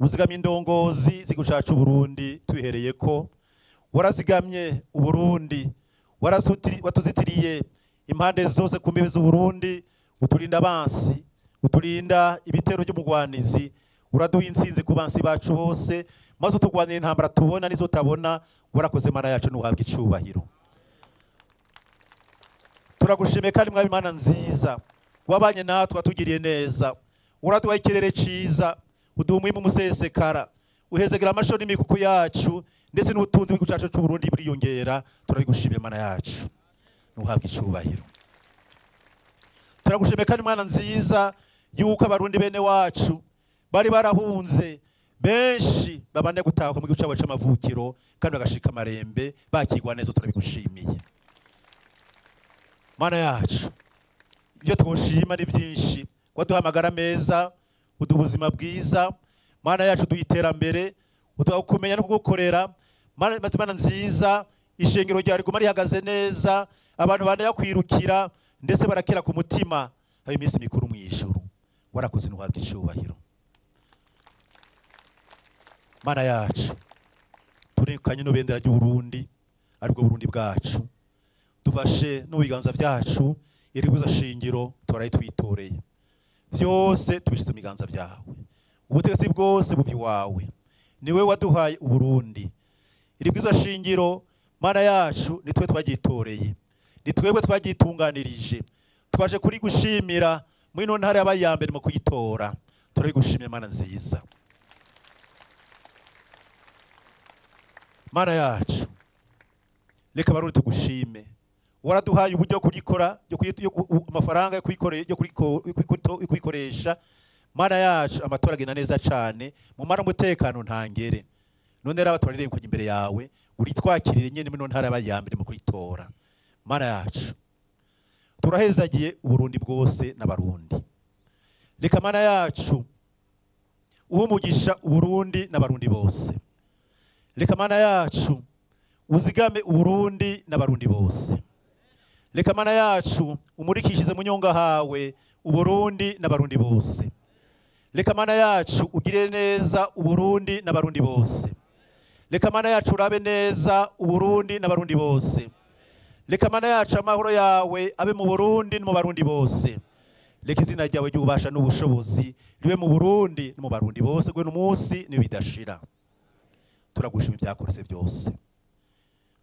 uzigamye indongozi z'igihugu cyacu cy'u Burundi tuhereye ko warazigamye u Burundi, watuzitiriye impande zose ku mbibe z'u Burundi, uturinda abansi, uturinda ibitero by'umugwanizi, uraduha intsinzi ku bansi bacu bose, maze utugwanira intambara tubona nizo tabona. Warakoze Mana yacu, nuhabwa icubahiro. Turagushimiye kandi Mwami Imana nziza wabanye natwe, watugiriye neza, uraduha ikirere ciza, uduha umwimbu umusesekara, uhezegera amasho n'imikuku yacu, ndetse n'ubutunzi bw'igihugu cyacu cy'u Burundi buriyongera. Turabigushimiye Mana yacu, nuhabwa icubahiro. Turagushimiye kandi Mwana nziza yuko abarundi bene wacu bari barahunze benshi babande gutaha mu gihugu cyabo c'amavukiro kandi bagashika amarembe bakigwa neza. Turabigushimiye Mana yacu. Ibyo twoshima ni byinshi, waduhamagara meza, uduha ubuzima bwiza Mana yacu, duha iterambere, uduha kumenya no kugukorera. Mana nziza, ishengero ryawe riguma rihagaze neza, abantu bandaya kwirukira ndetse barakira ku mutima. Hari iminsi mikuru mu ijuru, warakoze ntuhabwe icubahiro. Mana yacu, turekanye n'ibendera ry'u Burundi, aribwo Burundi bwacu, dufashe n'ubiganza byacu iriguza shingiro twaraye twitoreye, byose tubishize mu biganza byawe. Ubutegetsi bwose bubi wawe, niwe waduhaye u Burundi. Iribwiza shingiro Mana yacu nitwe twagitoreye, nitwebwe twagitunganirije, twaje kuri gushimira muri no ntara yabayambere mu kuyitora. Turabigushimiye Mana nziza. Mana yacu, reka barundi tugushime, waraduhaye uburyo kurikora, amafaranga yo kuyikoresha. Mana yacu, amatora agenda neza cyane, mu mara umutekano ntangere. None raba twarire kujya imbere yawe, uritwakirire nyene muri no ntara yabayambere mu kuyitora. Mana yacu, turahezagiye Uburundi bwose n'abarundi. Reka Mana yacu uhe umugisha Uburundi n'abarundi bose. Reka Mana yacu uzigame Uburundi n'abarundi bose. Reka Mana yacu umurikishize mu nyonga hawe Uburundi n'abarundi bose. Reka Mana yacu ugire neza Uburundi n'abarundi bose. Reka Mana yacu urabe neza Uburundi n'abarundi bose. Reka Mana yacu amahoro yawe abe mu Burundi no mu barundi bose. Reka izina ryawe ry'ububasha n'ubushobozi ribe mu Burundi no mu barundi bose gwe n'umunsi n'ibidashira. Turagushima ibyakorese byose.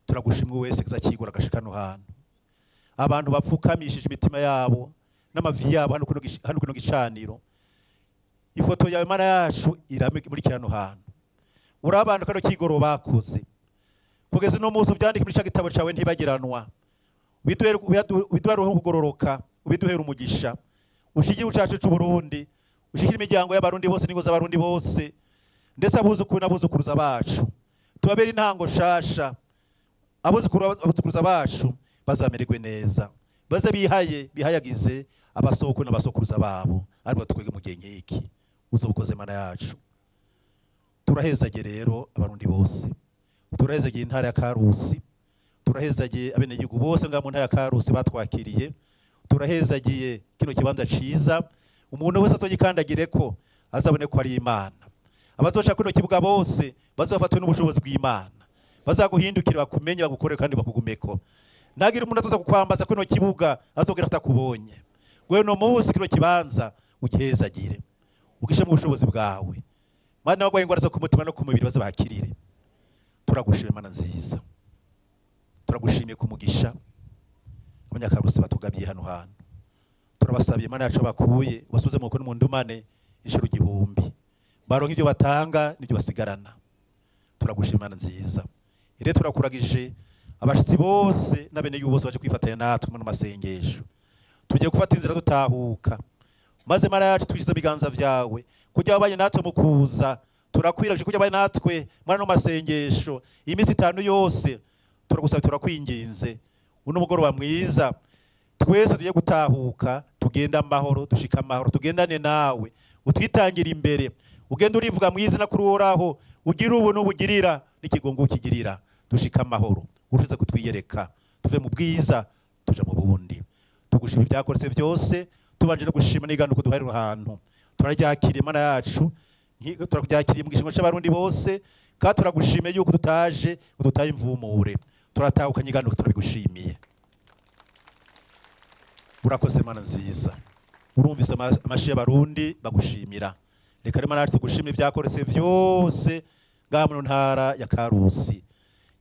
Turagushimwe wese kizakigura agashika no hano. Abantu bapfukamishije imitima yabo n'amavi yabo hano kuno gicaniro. Ifoto yawe Mana yacu irame muri kirano hano. Urabantu kano kigoro bakoze. Kugeza no munsi ubyandike muri ca gitabo cawe ntibagiranwa. Biduhere kugororoka, ubiduhere umugisha. Ushigire ucacu c'u Burundi, ushigire imiryango y'abarundi bose n'ingo z'abarundi bose, ndetse abuzukuru n'abuzukuruza bacu. Tubabere intango shasha. Abuzukuru abuzukuruza bacu bazamererwe neza. Baze bihaye, bihayagize abasokuru n'abasokuruza babo, ariko twege mu gihe nk'iki. Uzobukoze Mana yacu. Turahezagiye rero abarundi bose. Turahezagiye intara ya Karusi. Turahezagiye abenegihugu bose ngaha mu ntara ya Karusi batwakiriye. Turahezagiye kino kibanza ciza. Umuntu wese azogikandagire ko azabone ko ari Imana. Abazoca kino kibuga bose bazofatwe n'ubushobozi bw'Imana, bazaguhindukira bakumenye, bagukore kandi bakugumeko. Nagira umuntu azoza kukwambaza kino kibuga azogera atakubonye. Wewe no munsi kino kibanza ugihezagire, ugishe mu bushobozi bwawe. Mana wagwaye ingwara zo ku mutima no ku mubiri bazabakirire. Turagushimye Mana nziza, turagushimiye kumugisha abanyakarusi batugabye hano hantu. Turabasabiye Mana yacu bakuye basubize mu kono mu ndumane inshuro 1000, baronka ibyo batanga n'ibyo basigarana. Turagushimye Mana nziza. Ire turakuragije abashitsi bose n'abene y'ubose baje kwifatanya natwe mu masengesho. Tugiye gufata inzira dutahuka, maze Mana yacu twishize biganza vyawe kujya abanye natwe mu kuza. Turakwiragije kujya abanye natwe muri no masengesho iminsi 5 yose. Turagusaba, turakwinginze uno mugoroba mwiza twese tugiye gutahuka, tugenda amahoro, dushika amahoro, tugendane nawe, utwitangira imbere, ugenda urivuga mu izina kuri Uhoraho, ugira ubu n'ubugirira n'ikigongo ukigirira, dushika amahoro, uruze kutwiyereka, tuve mu bwiza tuja mu bundi. Tugushima ibyakoretse byose, tubanje no gushima n'iganuko duhaye ahantu. Turaryakiriye Mana yacu, turakuryakiriye mu gishingo c'abarundi bose, kandi turagushimiye yuko tutaje ngo dutaye imvumure. Turatahukanye iganuko, turabigushimiye. Urakoze Mana nziza, urumvise amashi y'abarundi bagushimira. Reka rero Mana yacu tugushimire ibyakoretse byose ngaha mu ntara ya Karusi.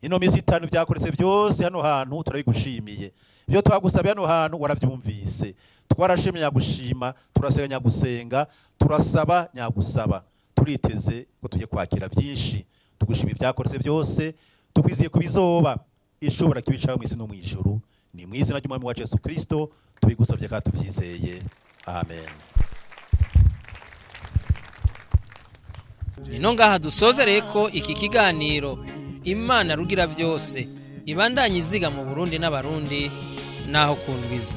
Ino minsi 5 byakoretse byose hano hantu turabigushimiye. Ibyo twagusabye hano hantu warabyumvise. Twarashimye nyagushima, turasenga nyagusenga, turasaba nyagusaba. Turiteze ko tugiye kwakira byinshi. Tugushimira ibyakoretse byose, tukwiziye kubizoba ishobora kibicaho mu isi no mu ijuru. Ni mu izina ry'Umwami wacu Yesu Kristo tubigusabye kandi tubyizeye. Amen. Nino ngaha dusozereye ko iki kiganiro Imana rugira byose ibandanye iziga mu Burundi n'abarundi naho kundwiza.